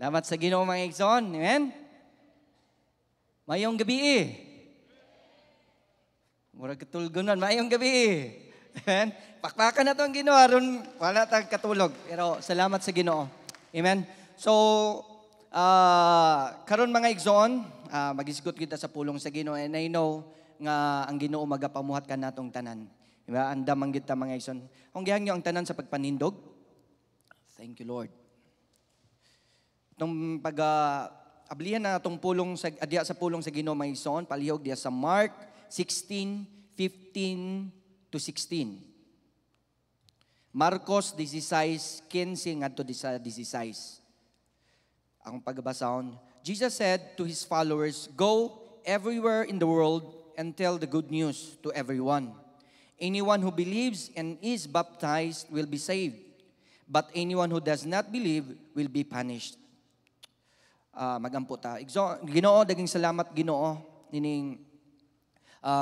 Salamat sa Ginoo, mga igsoon. Amen? Maayong gabii. Murag katulgonan, maayong gabii. Amen? Pakpakan na to ang Ginoo aron wala tag katulog. Pero salamat sa Ginoo. Amen? So, karon, mga igsoon, magisgot kita sa pulong sa Ginoo and I know nga ang Ginoo magapamuhat kanatong tanan. Diba? Andam ang kita, mga igsoon. Kung gihangyo ang tanan sa pagpanindog. Thank you, Lord. Itong pag ablihan na atong pulong sa adya sa pulong sa Ginoo, mga igsoon, palihog diya sa Mark 16:15 to 16. Marcos 16:15 ngadto di sa 16. Akong pagbasahon. Jesus said to his followers, "Go everywhere in the world and tell the good news to everyone. Anyone who believes and is baptized will be saved, but anyone who does not believe will be punished." Magampo ta. Ginoo, daghang salamat, Ginoo, nining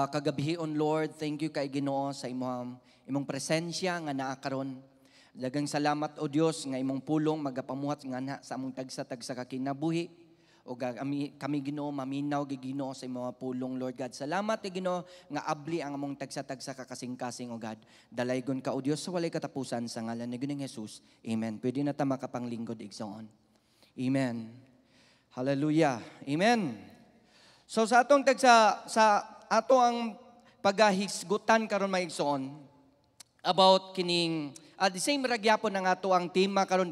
kagabihion, Lord. Thank you kay Ginoo sa imong presensya nga naa karon. Daghang salamat, o Dios, nga imong pulong magapamuhat nga na sa among tagsa-tagsa ka kinabuhi. O kami, Ginoo, maminaw gi Ginoo sa imong pulong, Lord God. Salamat kay Ginoo nga abli ang among tagsa-tagsa ka kasing-kasing, o God. Dalaygon ka, o Dios, sa walay katapusan, sa ngalan ni Ginoong Jesus. Amen. Pwede na ta makapanglingkod, igsoon. Amen. Hallelujah. Amen. So sa atong tagsa sa ato ang pagahisgutan karon, mga igsoon, about kining the same ra gyapon ang ato ang tema karon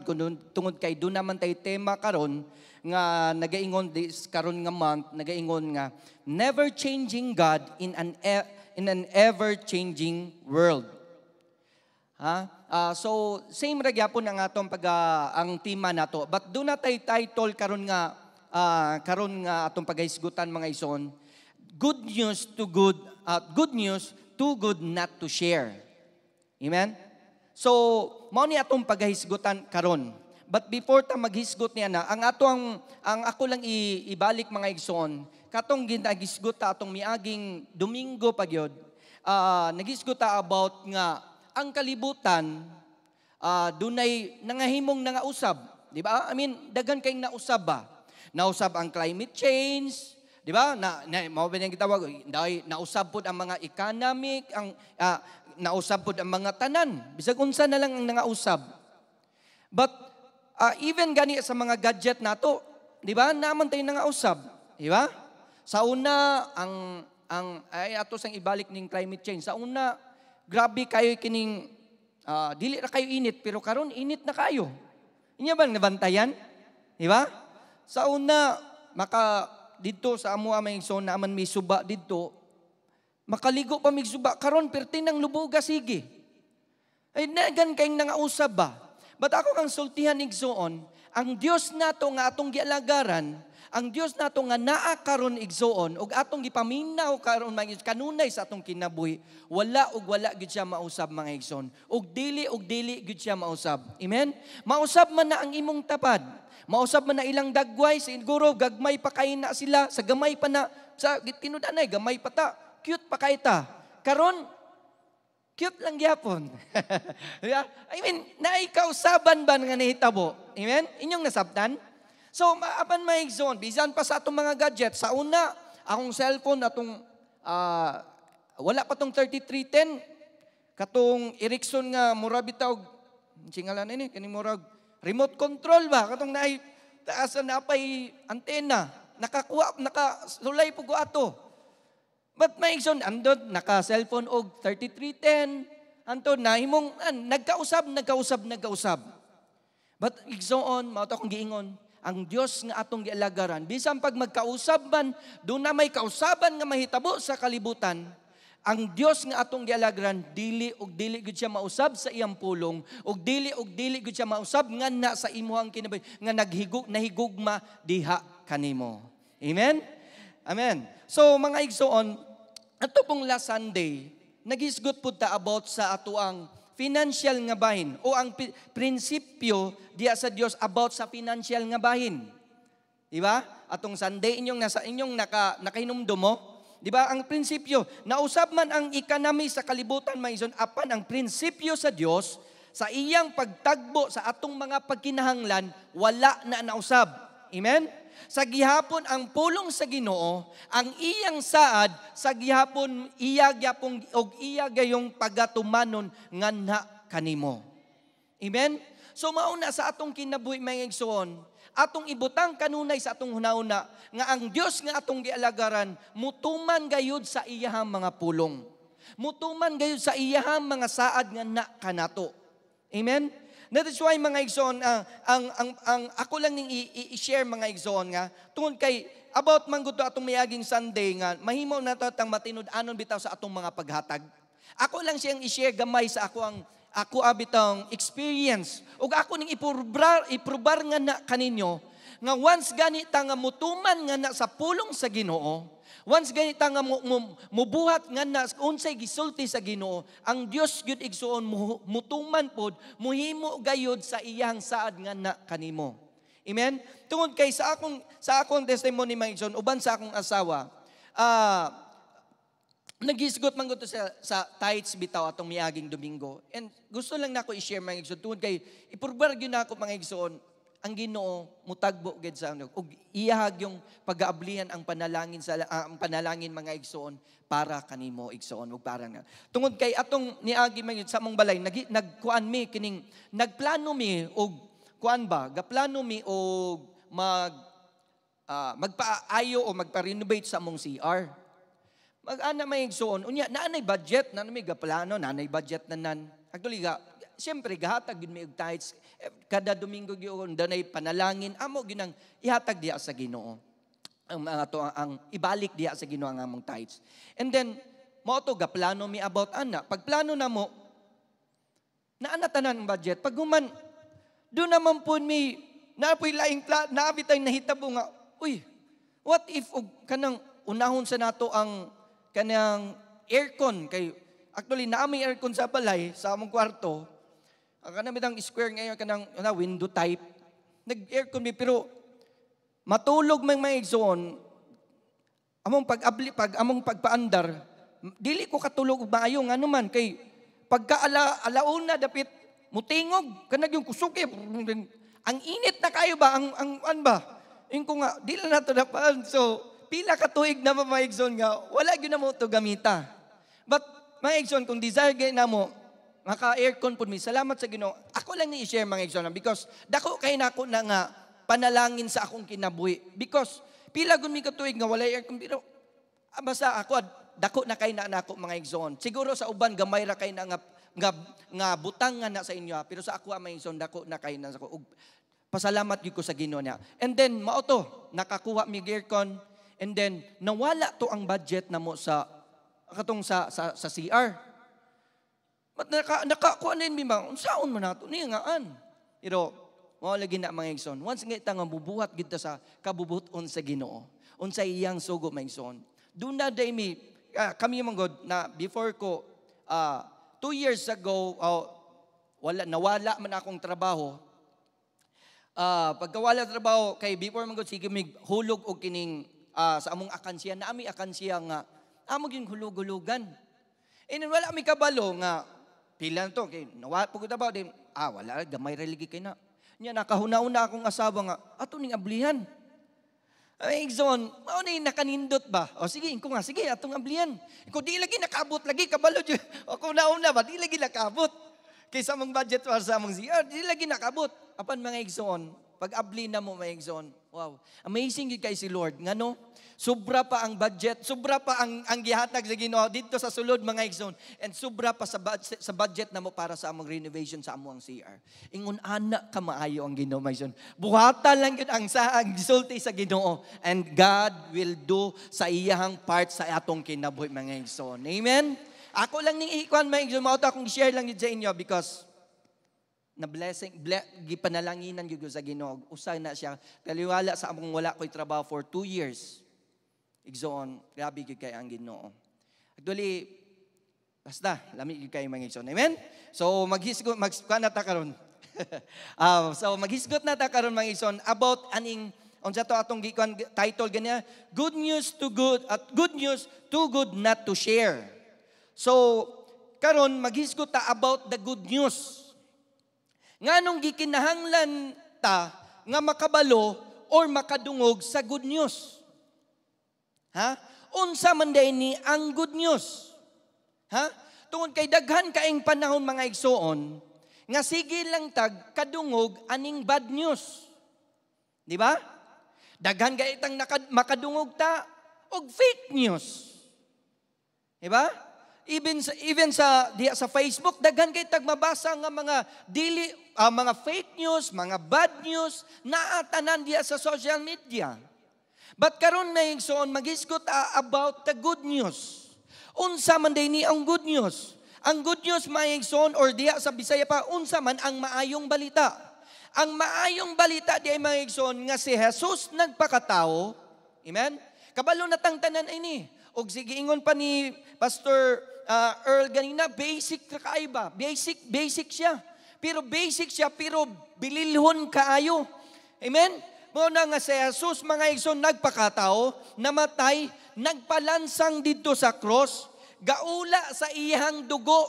tungod kay duna man tay tema karon nga nagaingon this karon nga month, nagaingon nga never changing God in an ever changing world. Ha? So same ra gyapon ang atong pag ang tema nato. But duna tay title karon nga atong pagahisgutan, mga igsoon. Good news too good not to share. Amen? So, mao ni atong pagahisgutan karon. But before ta maghisgot niya na, ang ato ang ako lang ibalik, mga igsoon, katong ginagisgot ta atong miaging Domingo pa gyud, nagisgot ta about nga ang kalibutan dunay nangahimong nangausab, di ba? I mean, daghan kayong nausab ba? Nausab ang climate change, di ba? Na mao ba niyang gitawag, dahil nausab pod ang mga economic, ang nausab pod ang mga tanan. Bisag unsa na lang ang nangausab. But even gani sa mga gadget nato, di ba? Naa man tay nangausab, di ba? Sa una ang ay ato sang ibalik ning climate change. Sa una, grabe kayo kining dili ra kayo init, pero karon init na kayo. Inyo bang nabantayan? Di ba? Sa una, maka didto sa amo may so naman may suba didto. Makaligo pa mig suba karon, perti nang luboga sige. Ay daghan kayong nangausab ba? But ako kang sultihan, igsoon, ang Dios nato nga atong gialagaran, ang Dios nato nga naa karon, igsoon, ug atong gipaminaw karon, mga kanunay sa atong kinabuhi, wala ug wala gyud siya mausab, mga igsoon. Ug dili gyud siya mausab. Amen? Mausab man na ang imong tapad. Mausab man na ilang dagway, siguro gagmay pa kay na sila, sa gamay pa na, sa tinud-anay, gamay pa ta, cute pa kay ta. Karon, cute lang gyapon. Yeah? I mean, naay kausaban ba nga nahitabo? Amen? Inyong nasabtan? So, apan may igsoon, bisan pa sa atong mga gadget, sa una, akong cellphone, atong, wala pa tong 3310, katong Ericsson nga mura bitaw, singalan ini, kining murag remote control ba, katong naay, taas na pay antena, nakakuha, nakasulay po ko ato. But may igsoon, andot, naka-cellphone og 3310, antod, nahimong, nagkausab, nagkausab, nagkausab. But igsoon, mao to akong giingon, ang Dios nga atong gialagaran, bisan pag magkausab man, duna may kausaban nga mahitabo sa kalibutan, ang Dios nga atong gialagaran, dili ug dili gud siya mausab sa iyang pulong, ug dili gud siya mausab nga na sa imuhang kinabuhi nga nahigugma diha kanimo. Amen? Amen. So mga igsoon, ato pong last Sunday, nagisgot pud ta about sa ato ang financial nga bahin o ang prinsipyo diya sa Dios about sa financial nga bahin. Di ba? Atong Sunday, inyong nasa inyong nakahinumdum mo. Di ba? Ang prinsipyo, nausab man ang economy sa kalibutan, mga igsoon, apan ang prinsipyo sa Dios sa iyang pagtagbo sa atong mga pagkinahanglan, wala na nausab. Amen? Sa gihapon ang pulong sa Ginoo, ang iyang saad sa gihapon iya gyapong og iya gayong pagatumanon nganha kanimo. Amen? So mauna sa atong kinabuhi, mga igsoon, atong ibutang kanunay sa atong hunahuna nga ang Dios nga atong gialagaran mutuman gayud sa iyahang mga pulong. Mutuman gayud sa iyahang mga saad nga na kanato. Amen? That is why, mga igsoon, ang ako lang ning i-share, mga igsoon, nga tungod kay about man gud atong miaging Sunday nga mahimo na to tang matinud-anon bitaw sa atong mga paghatag. Ako lang siyang i-share gamay sa ako ang ako abitong experience ug ako ning iprubar nga na kaninyo nga once gani ta nga mutuman nga na sa pulong sa Ginoo, once gani ta nga mubuhat nga na unsay gisulti sa Ginoo, ang Dios gyud, igsuon, mutuman pod, muhimo gayud sa iyang saad nga na kanimo. Amen. Tungod kay sa akong testimony, mga igsoon, uban sa akong asawa, naghisgot man gud sa tithes bitaw atong miaging Domingo. And gusto lang nako i-share, mga igsoon, tungod kay ipurbar gyud nako, mga igsoon, ang Ginoo mutagbo gid sa ano ug iyahag yung pag-aablihan ang panalangin, mga igsoon, para kanimo, igsoon, ug para nga tungod kay atong niagi man sa among balay nagkuan mi kining nagplano mi og kuan ba, gaplano mi og magpaayo o magpa-renovate sa among CR. Mag-ana, may igsoon, unya naanay budget na may gaplano, naanay budget na nan. Actually ga, siyempre gahatag gyud mi og tithes eh, kada Domingo gyud danay panalangin amo gyud ang ihatag diha sa Ginoo. Ang mga to ang ibalik diha sa Ginoo ang among tithes. And then mao to gaplano mi about ana. Pagplano na mo, naana tanan ang budget. Pag human, do naman po mi na po'y laing naabi tayong nahitabo nga, uy, what if og kanang unahon sa nato ang kanang aircon, kay actually naa may aircon sa balay, sa among kwarto. Ang kanang bitang square ngayon, kanang na window type, nag-aircon mi, pero matulog man, may igsoon, among pag-abli, pag among pagpaandar, dili ko katulog og maayo, ngano man kay pagka alauna dapit mutingog kanag yung kusuki, ang init na kayo ba, ang an ba yung ko nga di lang nato napaan. So pila ka tuig na, mga igsoon, nga wala gyud na mo to gamita. But, mga igsoon, kung desire gyud namo maka-aircon pud mi, salamat sa Ginoo. Ako lang ni i-share, mga igsoon, because dako kay nako na nga panalangin sa akong kinabuhi. Because pila gud mi ka tuig nga wala aircon, pero basta ako dako na kay na nako, mga igsoon. Siguro sa uban gamay ra kay na nga butang nga na sa inyo, pero sa ako, mga igsoon, dako na kay na sa ako. Ug pasalamat gyud ko sa Ginoo niya. And then mao to nakakuha mi aircon and then nawala to ang budget namo sa katong sa CR. But nakakuha na mi ba, unsaon man nato niya ngaan. Pero mao lagi na, mga igsoon. Once nga ita nga bubuhat gid ta sa kabubuton sa Ginoo, unsa iyang sugo, mga igsoon. Doon na day mi kami man god na before ko 2 years ago, wala, nawala man akong trabaho. Pagkawala trabaho, kay before man gud sige mig hulog og kining sa among akansiya, na ami akansiya nga amo gyud hulog-hulugan. And then, wala mi kabalo nga pila na to kay nawala pud trabaho din, wala, gamay ra lagi kay na. Nya nakahuna-una akong asawa nga ato ning ablihan. Ay, igsoon, mao ni nakanindot ba? O sige, ko nga, sige, atong ablihan. Ko di lagi nakaabot lagi, kabalo jud. Ako nauna ba, di lagi nakaabot. Kaysa among budget para sa among CR, di lagi nakaabot. Apan, mga igsoon, pag abli na mo, mga igsoon, wow, amazing gyud kay si Lord. Ngano, sobra pa ang budget, sobra pa ang gihatag sa Ginoo dito sa sulod, mga igsoon, and sobra pa sa budget na mo para sa among renovation sa among CR. Ingon ana ka maayo ang Ginoo, mga igsoon. Buhatan lang gyud ang gisulti sa Ginoo and God will do sa iyahang part sa atong kinabuhi, mga igsoon. Amen. Ako lang ning ikuan, mga igsoon, mao to akong share lang gyud sa inyo because na blessing gipanalanginan gyud ko sa Ginoo. Usa na siya kaliwala sa among wala ko'y trabaho for 2 years. Igsoon, grabe gyud kay ang Ginoo. Actually, basta lami gyud kay, mga igsoon. Amen. So maghisgot mag na ta karon. So maghisgot na ta karon, mga igsoon, about aning unsa to atong gikuan title ganya, good news to good at good news too good not to share. So karon maghisgot ta about the good news. Nganong gikinahanglan ta nga makabalo or makadungog sa good news? Ha? Unsa man diay ni ang good news? Ha? Tungod kay daghan kaing panahon, mga igsoon, nga sige lang tag kadungog aning bad news. Di ba? Daghan kay tang makadungog ta og fake news. Di ba? Even sa diya sa Facebook, daghan kay tag mabasa nga mga dili mga fake news, mga bad news naa tanan diya sa social media. But karon na, igsoon, maghisgot about the good news. Unsa man diay ni ang good news? Ang good news, mga igsoon, or diya sa Bisaya pa, unsa man ang maayong balita? Ang maayong balita diay, mga igsoon, nga si Jesus nagpakatao. Amen? Kabalo na tang tanan ini. Og sige, ingon pa ni Pastor Earl ganina, basic ra kaayo ba? Basic, basic siya. Pero basic siya, pero bililhon kaayo. Amen? Mao na nga si Jesus, mga igsoon, nagpakatao, namatay, nagpalansang didto sa cross, gaula sa iyang dugo.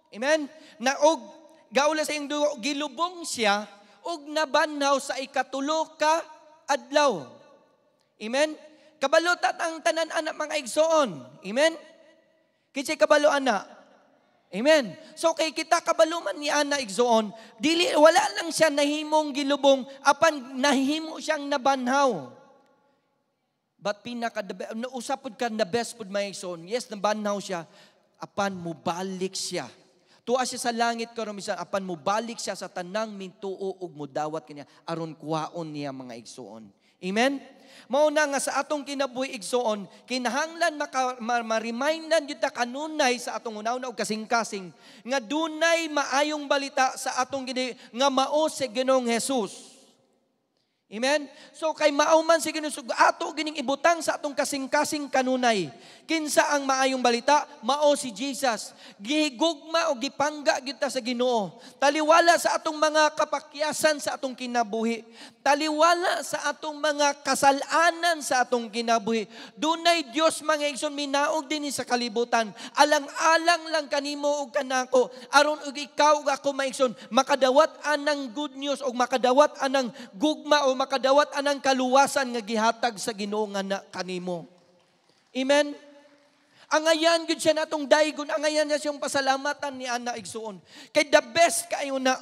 Amen? Na og gaula sa iyang dugo, gilubong siya ug nabanhaw sa ikatulo ka adlaw. Amen? Kabalo ta ang tanan ana, mga igsoon. Amen? Kinsay kabalo ana? Amen. So kay kita kabalo man ni ana, igsoon, dili wala lang siya nahimong gilubong, apan nahimo siyang nabanhaw. But pinaka usap pud ka the best pud, mga igsoon. Yes, nabanhaw siya, apan mubalik siya. Tuwa siya sa langit karon bisan, apan mubalik siya sa tanang mintuo ug mudawat kaniya aron kuhaon niya, mga igsoon. Amen? Mao na nga sa atong kinabuhi, igsoon, kinahanglan ma-remindan gyud ta kanunay sa atong una-una ug kasing-kasing nga dunay maayong balita sa atong gini nga mao si Ginoong Jesus. Amen? So kay mao man si Ginoo, ato gining ibutang sa atong kasing-kasing kanunay. Kinsa ang maayong balita? Mao si Jesus. Gihigugma o gipangga gyud ta sa Ginoo. Taliwala sa atong mga kapakyasan sa atong kinabuhi. Taliwala sa atong mga kasalanan sa atong kinabuhi. Dunay Dios, mga igsoon, minaog dinhi sa kalibutan. Alang-alang lang kanimo ug kanako, aron ug ikaw ug ako, mga igsoon, makadawat anang good news ug makadawat anang gugma o makadawat anang kaluwasan nga gihatag sa Ginoo nga na kanimo. Amen? Angayan gyud siya natong daygon, angayan niya siyang pasalamatan ni ana, igsuon. Kay the best kayo na.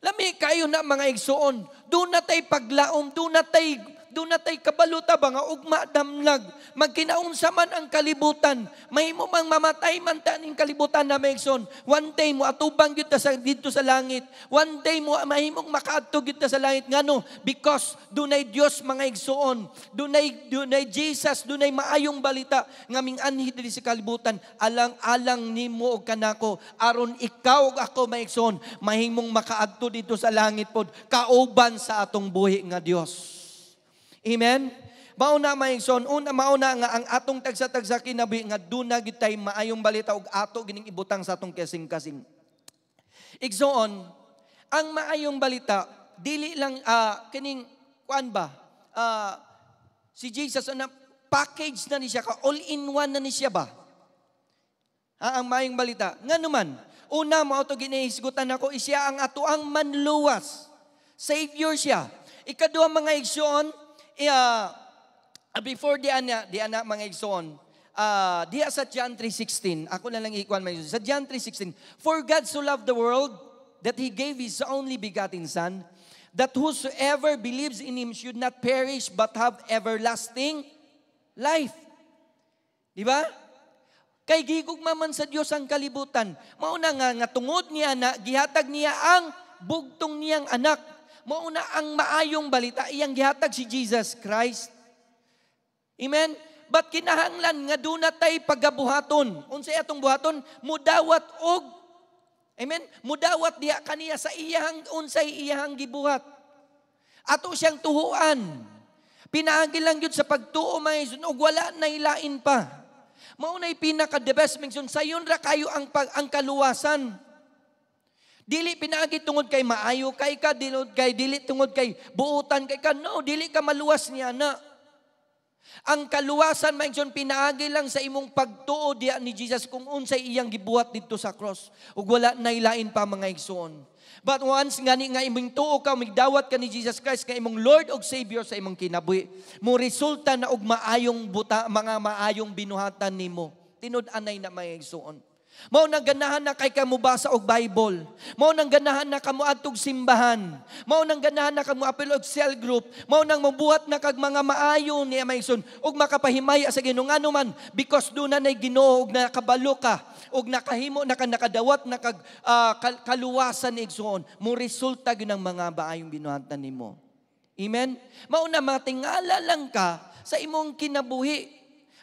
Lami kayo na, mga igsuon. Duna tay paglaom, duna tay kabaluta ba nga ugma damlag. Magkinaunsa man ang kalibutan, mahimo mang mamatay man ta ning kalibutan na, mga igsoon. One day mo atubang gyud ta sa didto sa langit. One day mo mahimong makaadto gyud ta sa langit, ngano? Because dunay Dios, mga igsoon. Dunay Jesus, dunay maayong balita nga ming-anhi diri sa kalibutan alang-alang nimo ug kanako, aron ikaw ug ako, mga igsoon, mahimong makaadto didto sa langit pod kauban sa atong buhi nga Dios. Amen? Mao na, mga igsoon, una mao na nga ang atong tagsa-tagsa kinabuhi nga duna gyud tay maayong balita ug ato gining ibutang sa atong kasing-kasing. Igsoon, ang maayong balita dili lang kining kuan ba? Si Jesus ana package na ni siya ka, all in one na ni siya ba? Ha, ang maayong balita. Ngano man, una mao to ginahisgutan ako, siya ang atoang manluwas. Savior siya. Ikaduha, mga igsoon, before di ana, mga igsoon, diya sa John 3:16, ako na lang ikuan, mga igsoon. Sa John 3:16, "For God so loved the world that He gave His only begotten Son, that whosoever believes in Him should not perish but have everlasting life." Di ba? Kay gigugma man sa Dios ang kalibutan. Mao na nga nga tungod niya na gihatag niya ang bugtong niyang anak. Mao na ang maayong balita, iyang gihatag si Jesus Christ. Amen? But kinahanglan nga duna tay pagabuhaton. Unsay atong buhaton? Mudawat og, amen? Mudawat diha kaniya sa iyahang unsay iyahang gibuhat. Ato siyang tuhuan. Pinaagi lang gyud sa pagtuo, mga ug wala na ilain pa. Mao na'y pinaka the best, mga igsoon. Sayon ra kayo ang kaluwasan. Dili pinaagi tungod kay maayo kay ka, dili tungod kay buutan kay ka. No, dili ka maluwas niya na. Ang kaluwasan, mga igsoon, pinaagi lang sa imong pagtuo diya ni Jesus kung unsay iyang gibuhat didto sa cross. Ug wala nay lain pa, mga igsoon. But once ngani nga imong tuo ka, migdawat ka ni Jesus Christ nga imong Lord ug Savior sa imong kinabuhi, mo resulta na og maayong buta, mga maayong binuhatan nimo. Tinud-anay na, mga igsoon. Mao nang ganahan na kay ka mobasa og Bible. Mao nang ganahan na ka moadtog simbahan. Mao nang ganahan na ka moapil og cell group. Mao nang mobuhat na kag mga maayo niya, mga igsoon, ug makapahimaya sa Ginoo, ngano man, because duna nay Ginoo ug nakabalo ka ug nakahimo na ka, nakadawat na kag kaluwasan, igsoon, mo resulta gyud ang mga maayong binuhatan nimo. Amen? Mao na matingala lang ka sa imong kinabuhi.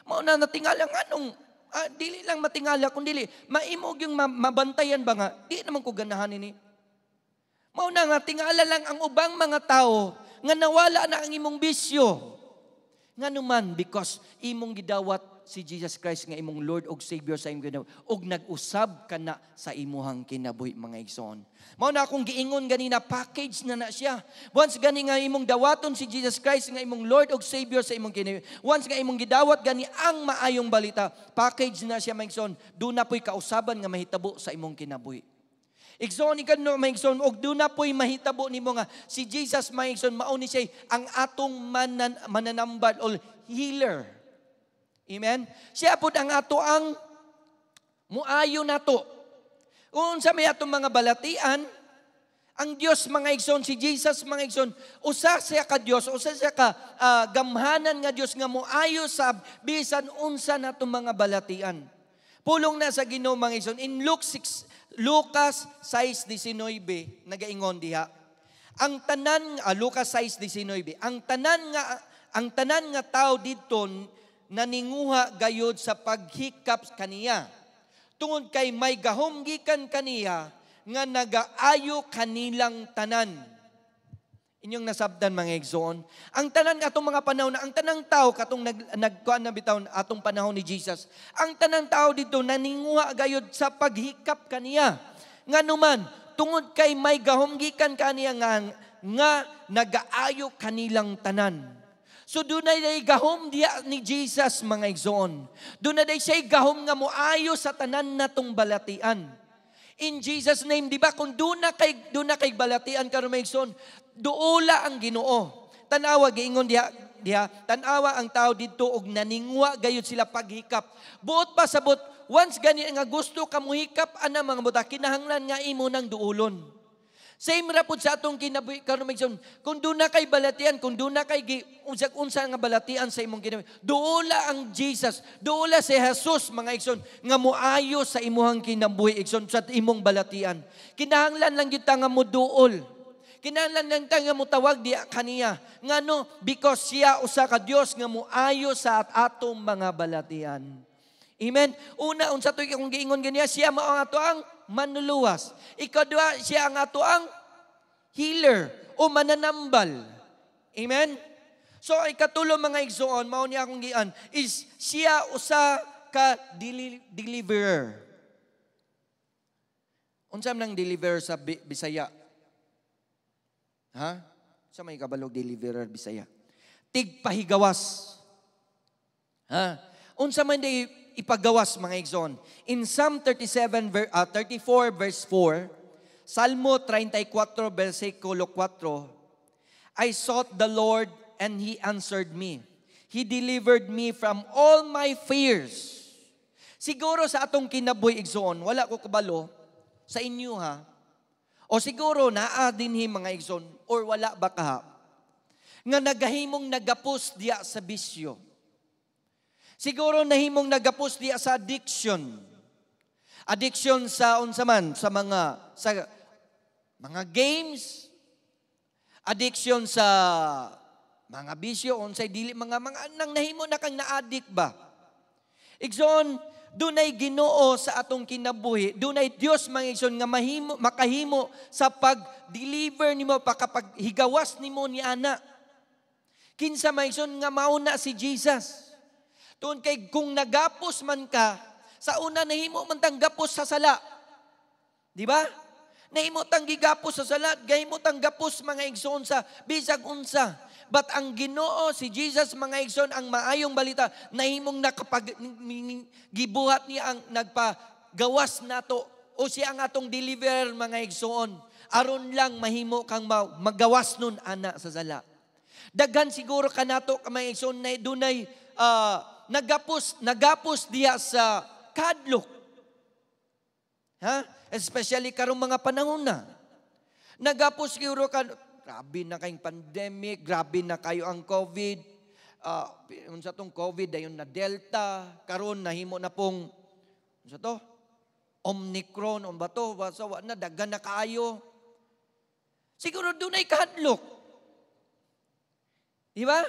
Mao na natingala nganong dili lang matingala kun dili maimog yung mabantayan ba nga di naman ko ganahan ini. Mao na nga tingala lang ang ubang mga tao nga nawala na ang imong bisyo. Ngano man, because imong gidawat si Jesus Christ nga imong Lord ug Savior sa imong kinabuhi ug nag-usab ka na sa imuhang kinabuhi, mga igsoon. Mao na akong giingon ganina, package na na siya. Once gani nga imong dawaton si Jesus Christ nga imong Lord ug Savior sa imong kinabuhi. Once nga imong gidawat gani ang maayong balita, package na siya, mga igsoon. Duna po'y kausaban nga mahitabo sa imong kinabuhi. Igsoon, ikano, mga igsoon, og duna po'y mahitabo nimo nga si Jesus, mga igsoon, mao ni siya ang atong mananambal o healer. Amen? Siya pod ang ato ang muayo nato. Kung sa may atong mga balatian, ang Dios, mga igsoon, si Jesus, mga igsoon, usa siya ka Dios, usa siya ka gamhanan nga Dios nga muayo sa bisan unsa natong mga balatian. Pulong na sa Ginoo, mga igsoon, in Luke 6, Lucas 6:19, nagaingon diha. Ang tanan, Lucas 6:19, ang tanan nga tao didto naninguha gayod sa paghikap kaniya. Tungod kay may gahom gikan kaniya nga nagaayo kanilang tanan. Inyong nasabtan, mga igsoon. Ang tanan atong mga panahon na ang tanang tao katong nagkuan na bitaw atong panahon ni Jesus. Ang tanang tao didto naninguha gayod sa paghikap kaniya. Ngano man, tungod kay may gahom gikan kaniya nga nagaayo kanilang tanan. So dunay day gahom diya ni Jesus, mga igsoon. Dunay day siya gahom nga moayo sa tanan natong balatian. In Jesus' name, di ba? Kung duna kay balatian karon, mga igsoon, duola ang Ginoo. Tanawa, giingon diha diha, tanawa ang tao didto og naningwa gayud sila paghikap. Buot pa sabot, once gani nga gusto ka muhikap ana mga buta, kinahanglan nga imo nang duulon. Same ra pud sa atong kinabuhi karon, mga igsoon. Kung duna kay balatian, kung duna kay gi unsag unsa nga balatian sa imong kinabuhi, duola ang Jesus, duola si Jesus, mga igsoon, nga moayo sa imuhang kinabuhi, igsoon, sa imong balatian. Kinahanglan lang gyud ta nga moduol. Kinahanglan lang ta nga motawag diya kaniya. Ngano? Because siya usa ka Dios nga moayo sa atong mga balatian. Amen. Una, unsa to'y akong giingon ganiya, siya mao ang ato ang manluluwas. Ikadua, siya ang ato ang healer o mananambal. Amen? So, ikatulo, mga igsoon, mao niya akong gian, is siya usa ka deliverer. Unsa man ang deliverer sa Bisaya? Ha? Sa may kabalog deliverer Bisaya? Tigpahigawas. Ha? Unsa man di ipagawas, mga igsoon? In Psalm 37 34 verse 4, Salmo 34 versikulo 4, "I sought the Lord and He answered me. He delivered me from all my fears." Siguro sa atong kinabuhi, igsoon, wala ko kabalo sa inyo ha. O siguro naa dinhi, mga igsoon, or wala ba kaha nga nagahimong nagapos diya sa bisyo. Siguro nahimong nagapos diya sa addiction. Addiction sa unsa man, sa mga games, addiction sa mga bisyo, unsay dili mga nang nahimo na kang na-addict ba. Igsoon, dunay Ginoo sa atong kinabuhi, dunay Dios, mga igsoon, nga mahimo makahimo sa pag-deliver nimo, pakapag higawas nimo ni ana. Kinsa, mga igsoon, nga mauna si Jesus. Tungod kay kung nagapos man ka, sa una nahimo man tang gapos sa sala. Di ba? Nahimo tang gigapos sa sala, gahimo tang gapos, mga igsoon, sa bisag unsa. But ang Ginoo, si Jesus, mga igsoon, ang maayong balita, nahimong nakapag, gibuhat niya ang nagpagawas nato o siya ang atong deliverer, mga igsoon. Aron lang mahimo kang magawas nun ana sa sala. Daghan siguro kanato ka, mga igsoon, na dunay nagapos nagapos diya sa kadlok. Ha? Especially karong mga panahon na. Nagapos siguro ka, grabe na kayong pandemic, grabe na kayo ang COVID. Unsa tong COVID, dayon na Delta, karon nahimo na pong unsa to? Omicron, ba to? Basta wa na, daghan na kaayo. Siguro dunay kahadlok. Di ba?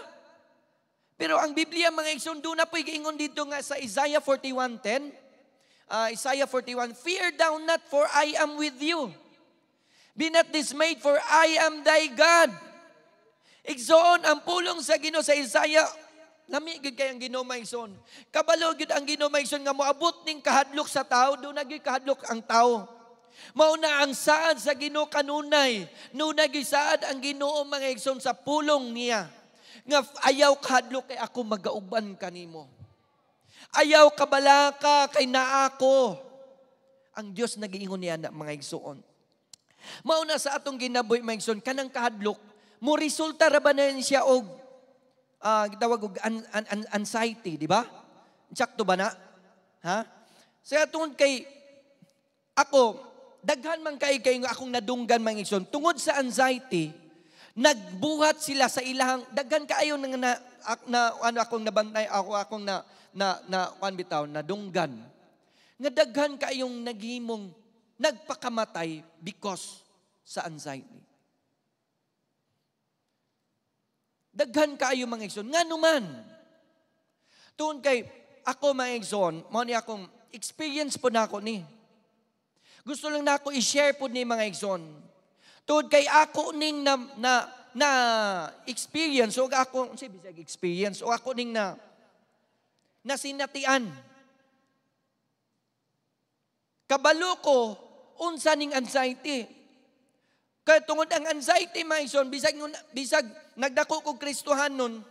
Pero ang Biblia, mga igsoon, doon na po'y giingon dito nga sa Isaiah 41:10. Isaiah 41, "Fear thou not, for I am with you. Be not dismayed, for I am thy God." Igsoon, ang pulong sa Ginoo sa Isaiah, lami gyud kay ang Ginoo, mga igsoon. Kabalo gyud ang Ginoo, mga igsoon, nga moabot ning kahadlok sa tao, doon na gyud kahadlok ang tao. Mao na ang saad sa Ginoo kanunay. Nunay gyud saad ang Ginoo, mga igsoon, sa pulong niya. Nga ayaw kahadlok kay ako magauban kanimo. Ayaw kabalaka kay naa ko. Ang Dios nagiingon niya na, mga igsoon. Mao na sa atong ginabuhi, mga igsoon, kanang kahadlok mo resulta ra ba na siya og gitawag og anxiety, di ba? Sakto ba na? Ha? Sa tungod kay ako, daghan man kay kay nga akong nadunggan, mga igsoon, tungod sa anxiety, nagbuhat sila sa ilahang daghan kaayo nga na ano akong nabantay ako akong na na na kuan bitaw nadunggan nga daghan kaayong naghimong nagpakamatay because sa anxiety. Daghan kaayo, mga igsoon. Ngano man? Tungod kay ako, mga igsoon, mao ni akong experience po na ako ni. Gusto lang na ako i-share po ni, mga igsoon. Tungod kay ako ning na, na, na experience o ako si bisag experience o ako ning na nasinatian. Kabalo ko unsa ning anxiety. Kaya tungod ang anxiety, mga igsoon, bisag bisag nagdako kog Kristohanon,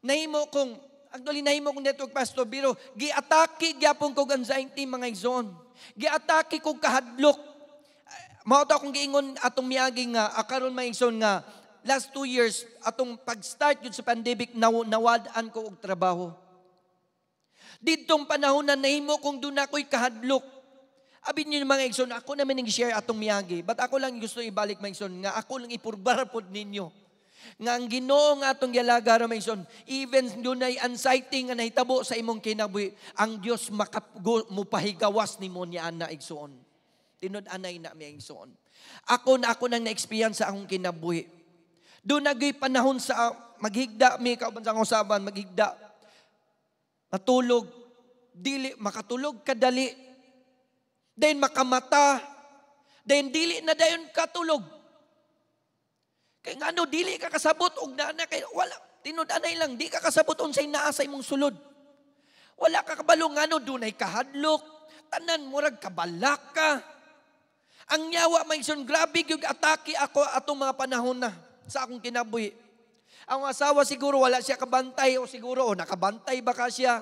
nahimo kong actually nahimo kong network pastor, pero giatake gyapon kog anxiety, mga igsoon. Giatake kog kahadlok. Mao to akong giingon atong miagi nga karon, mga igsoon, nga last 2 years atong pag-start yun sa pandemic nawad-an ko og trabaho. Didtong panahon na nahimo kong doon ako'y kahadlok. Abi niyo, mga igsoon, ako naman ning share atong miyagi. But ako lang gusto ibalik, mga igsoon, nga ako lang ipurbar pod ninyo. Nga ang Ginoo nga atong gialagara, mga igsoon, even dunay anxiety nga nahitabo sa imong kinabuhi, ang Dios mupahigawas nimo niya ana, igsoon. Tinud anay na, mga igsoon. Ako na ako nang na-experience sa akong kinabuhi. Doon nagay panahon sa maghigda mi kauban sa akong usaban, maghigda. Matulog, dili makatulog kadali. Then makamata, then dili na dayon katulog. Kay ngano dili ka kasabot og naa kay wala tinud anay lang di ka kasabot unsay naa sa imong sulod. Wala ka kabalo ngano dunay kahadlok, tanan murag kabalak ka. Ang yawa may son, grabe gyud atake ako atong mga panahon na sa akong kinabuhi. Ang asawa siguro wala siya kabantay o siguro o nakabantay baka siya.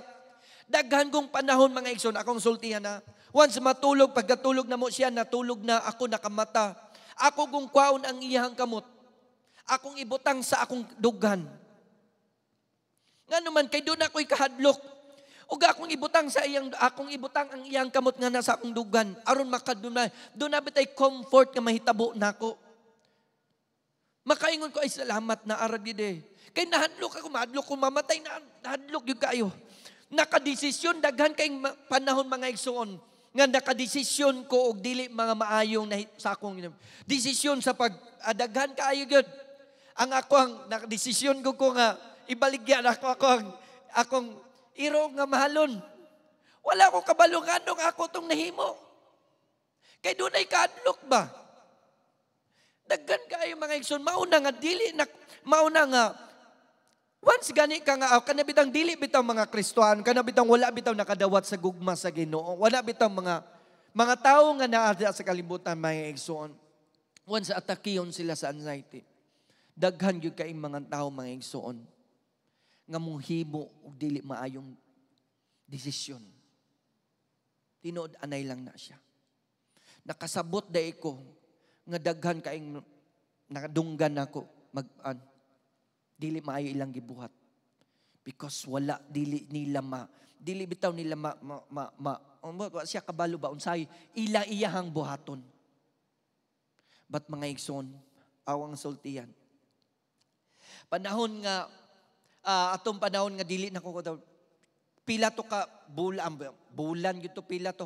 Daghan kong panahon, mga igsoon, akong sultihan na. Once matulog, pagkatulog na mo siya, natulog na ako nakamata. Ako kung kwaon ang iyang kamot. Akong ibutang sa akong dughan. Nga naman, kay doon ako'y kahadlok. Ug akong ibutang sa iyang akong ibutang ang iyang kamot nga nasa akong dughan aron makaduna doon na bitay comfort nga mahitabo nako. Makaingon ko ay salamat na arad gid eh. Kay nahadlok ako, mahadlok ko mamatay na nahadlok gyud kaayo. Nakadesisyon daghan kay panahon, mga igsoon, nga nakadesisyon ko og dili mga maayong na, sa akong desisyon sa pag daghan kaayo gyud. Ang ako ang nakadesisyon ko nga ibaligyan ako ako ang akong iro nga mahalon. Wala ko kabalo nganong ako tong nahimo. Kay dunay kahadlok ba? Daghan kaayo, mga igsoon, mauna nga dili na mauna nga once gani ka nga kana bitang dili bitaw mga Kristohan, kana bitang wala bitaw nakadawat sa gugma sa Ginoo, wala bitaw mga tawo nga naa sa kalibutan, mga igsoon. Once atakiyon sila sa anxiety. Daghan gyud kay mga tao, mga igsoon, nga mohimo og dili maayong desisyon. Tinuod anay lang na siya. Nakasabot dai ko nga daghan kaing nakadunggan nako mag dili maayo ilang gibuhat. Because wala dili nila ma dili bitaw nila ma ma, ma, ma wa siya kabalo ba unsay ila iyahang buhaton. But mga igsoon, awang sultian. Panahon nga atong panahon nga dili na ko pila to ka bulan, bulan gyud to, pila to.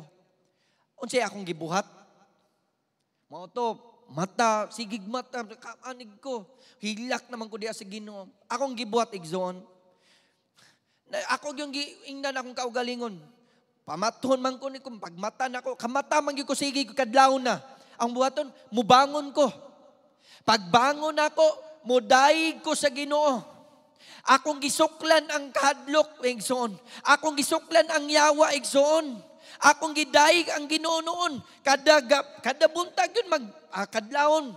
Unsay akong gibuhat? Mao to, mata, sigig mata, kaanig ko. Hilak naman ko diya sa Ginoo. Akong gibuhat, igsoon. Ako yung giingnan akong kaugalingon. Pamathon man ko ni kung pagmata nako, kamata man gyud ko, sige ko kadlaw na. Ang buhaton, mubangon ko. Pagbangon nako, mudayeg ko sa Ginoo. Akong gisuklan ang kahadlok, igsoon. Akong gisuklan ang yawa, igsoon. Akong gidayeg ang Ginoo noon. Kada buntag yun mag kadlawon.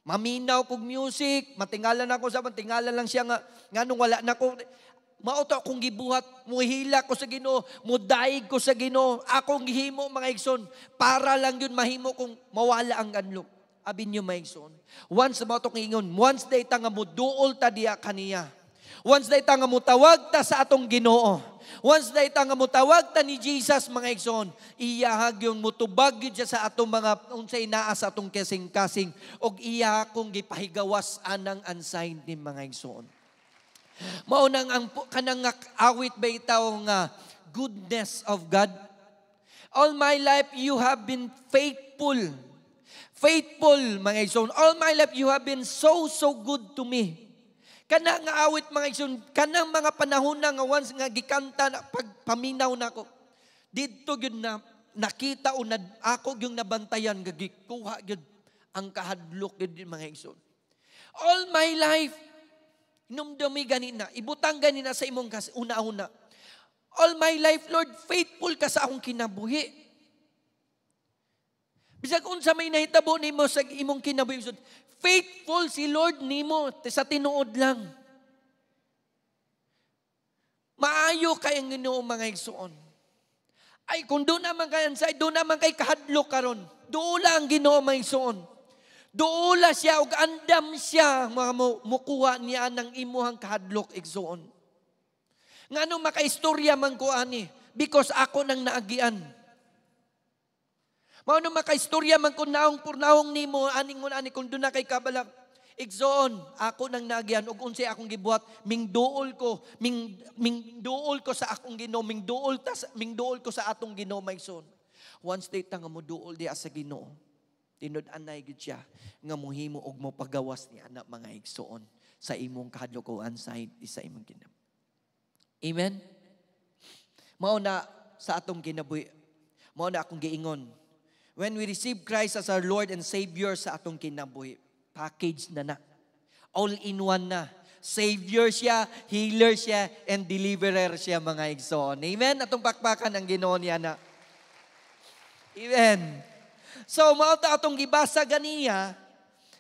Maminaw kog music, matingalan ako sa matingala lang siya nga nganong wala na ko. Mao to akong gibuhat, muhila ko sa Ginoo, mudayeg ko sa Ginoo. Akong gihimo, mga igsoon, para lang yun mahimo kung mawala ang kahadlok. Abi niyo, mga igsoon. Once mao to ingon, once day ta nga muduol ta diya kaniya. Once day ta nga mutawag ta sa atong Ginoo. Once day ta nga mutawag ta ni Jesus, mga igsoon, iyahag yung mutubag gyud siya sa atong mga unsay naa sa atong kasing-kasing og iya kong gipahigawas anang anxiety, mga igsoon. Mao nang ang kanang nga awit ba itaw nga goodness of God. All my life you have been faithful. Faithful, mga igsoon. All my life you have been so, so good to me. Kana nga awit, mga igsoon, kanang mga panahon na nga once nga gikanta na pagpaminaw nako. Didto gyud na nakita o na, ako yung nabantayan nga gikuha gyud ang kahadlok gyud, mga igsoon. All my life, hinumdumi ganina, ibutang ganina sa imong una-una. All my life, Lord, faithful ka sa akong kinabuhi. Bisag unsa may nahitabo nimo sa imong kinabuhi, faithful si Lord nimo sa tinuod lang. Maayo kay ang Ginoo, mga igsoon. Ay kung doon naman kay ansay, doon naman kay kahadlok karon. Duola ang Ginoo, mga igsoon. Duola siya ug andam siya mga mukuha niya ng imuhang kahadlok, igsoon. Ngano makaistorya man ko ani? Because ako nang naagian. Mao no makaistorya man ko naong purnahong nimo aning mo ani kung doon na kay kabalak. Igsoon, ako nang naagian ug unsay akong gibuhat, ming duol ko, ming ming duol ko sa akong Ginoo, ming duol ko sa atong Ginoo, mga igsoon. Once day ta nga mo duol diya sa Ginoo, tinud-anay gyud siya nga muhimo og mo pagawas ni ana, mga igsoon, sa imong kahadlok o anxiety sa imong kinabuhi. Amen. Mao na sa atong kinabuhi. Mao na akong giingon. When we receive Christ as our Lord and Savior sa atong kinabuhi, package na na. All in one na. Savior siya, healer siya, and deliverer siya, mga igsoon. Amen? Atong pakpakan ang Ginoo niya na. Amen. So, mao ta atong gibasa ganiya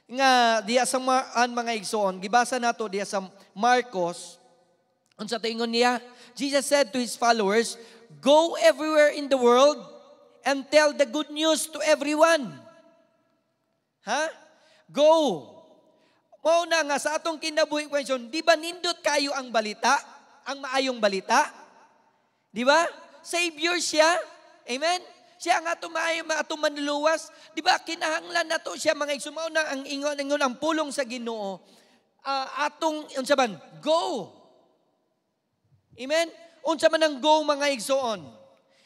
nga diya sa an mga igsoon, gibasa nato diya sa Marcos. Unsa tingon niya? Jesus said to his followers, "Go everywhere in the world and tell the good news to everyone." Ha? Go. Mao na nga sa atong kinabuhi question, di ba nindot kayo ang balita? Ang maayong balita? Di ba? Savior siya. Amen? Siya ang atong maayo, atong manluluwas. Di ba kinahanglan nato siya, mga igsoon? Mao na ang ingon ingon ang pulong sa Ginoo. Atong unsa man? Go. Amen? Unsa man ang go, mga igsoon?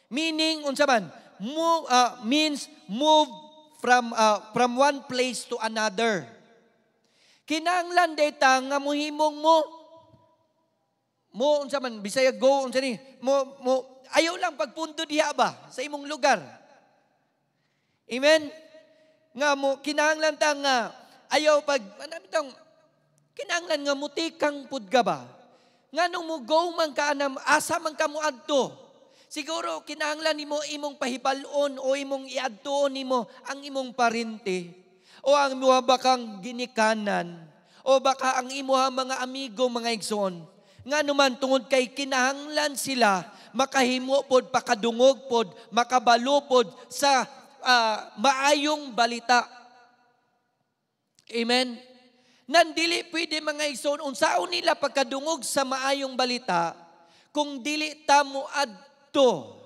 Meaning unsa man? Move, means move from one place to another. Kinahanglan data nga muhimong mo mo unsa man Bisaya go, unsa ni mo mo ayaw lang pagpundo diha ba sa imong lugar. Amen? Nga mo kinahanglan ta nga ayaw pag ano bitong kinahanglan nga mutikang pud ka ba? Nganong mo go man ka anam, asa man ka mo adto? Siguro kinahanglan nimo imong pahibal-on o imong iadtuon nimo ang imong parente o ang mga bakang ginikanan. O baka ang imuha mga amigo, mga igsoon. Nga naman, tungod kay kinahanglan sila makahimo pod, pakadungog pod, makabalo pod sa maayong balita. Amen? Nandili pwede, mga igsoon, unsaon nila pagkadungog sa maayong balita kung dili ta mo adto?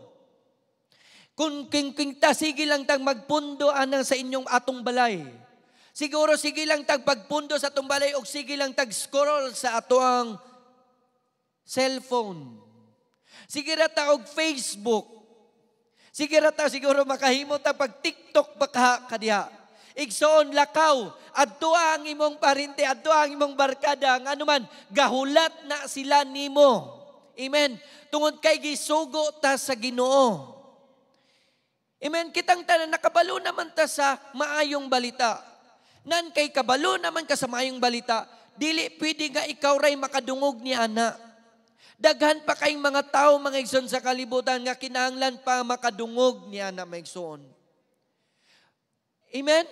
Kung king ta sige lang tag magpundo anang sa inyong atong balay. Siguro sige lang tag pagpundo sa atong balay o sige lang tag scroll sa ato ang cellphone. Sige ra ta og Facebook. Sige ra ta siguro makahimo ta pag TikTok baka kadiha. Igsoon, lakaw, adto ang imong parente, adto ang imong barkada, ang anuman, gahulat na sila nimo. Amen. Tungod kay gisugo ta sa Ginoo. Amen. Kitang tanan nakabalo naman ta sa maayong balita. Nan kay kabalo naman ka sa maayong balita, dili pwede nga ikaw ray makadungog ni ana. Daghan pa kayong mga tao, mga igsoon, sa kalibutan nga kinahanglan pa makadungog ni ana, mga igsoon. Amen?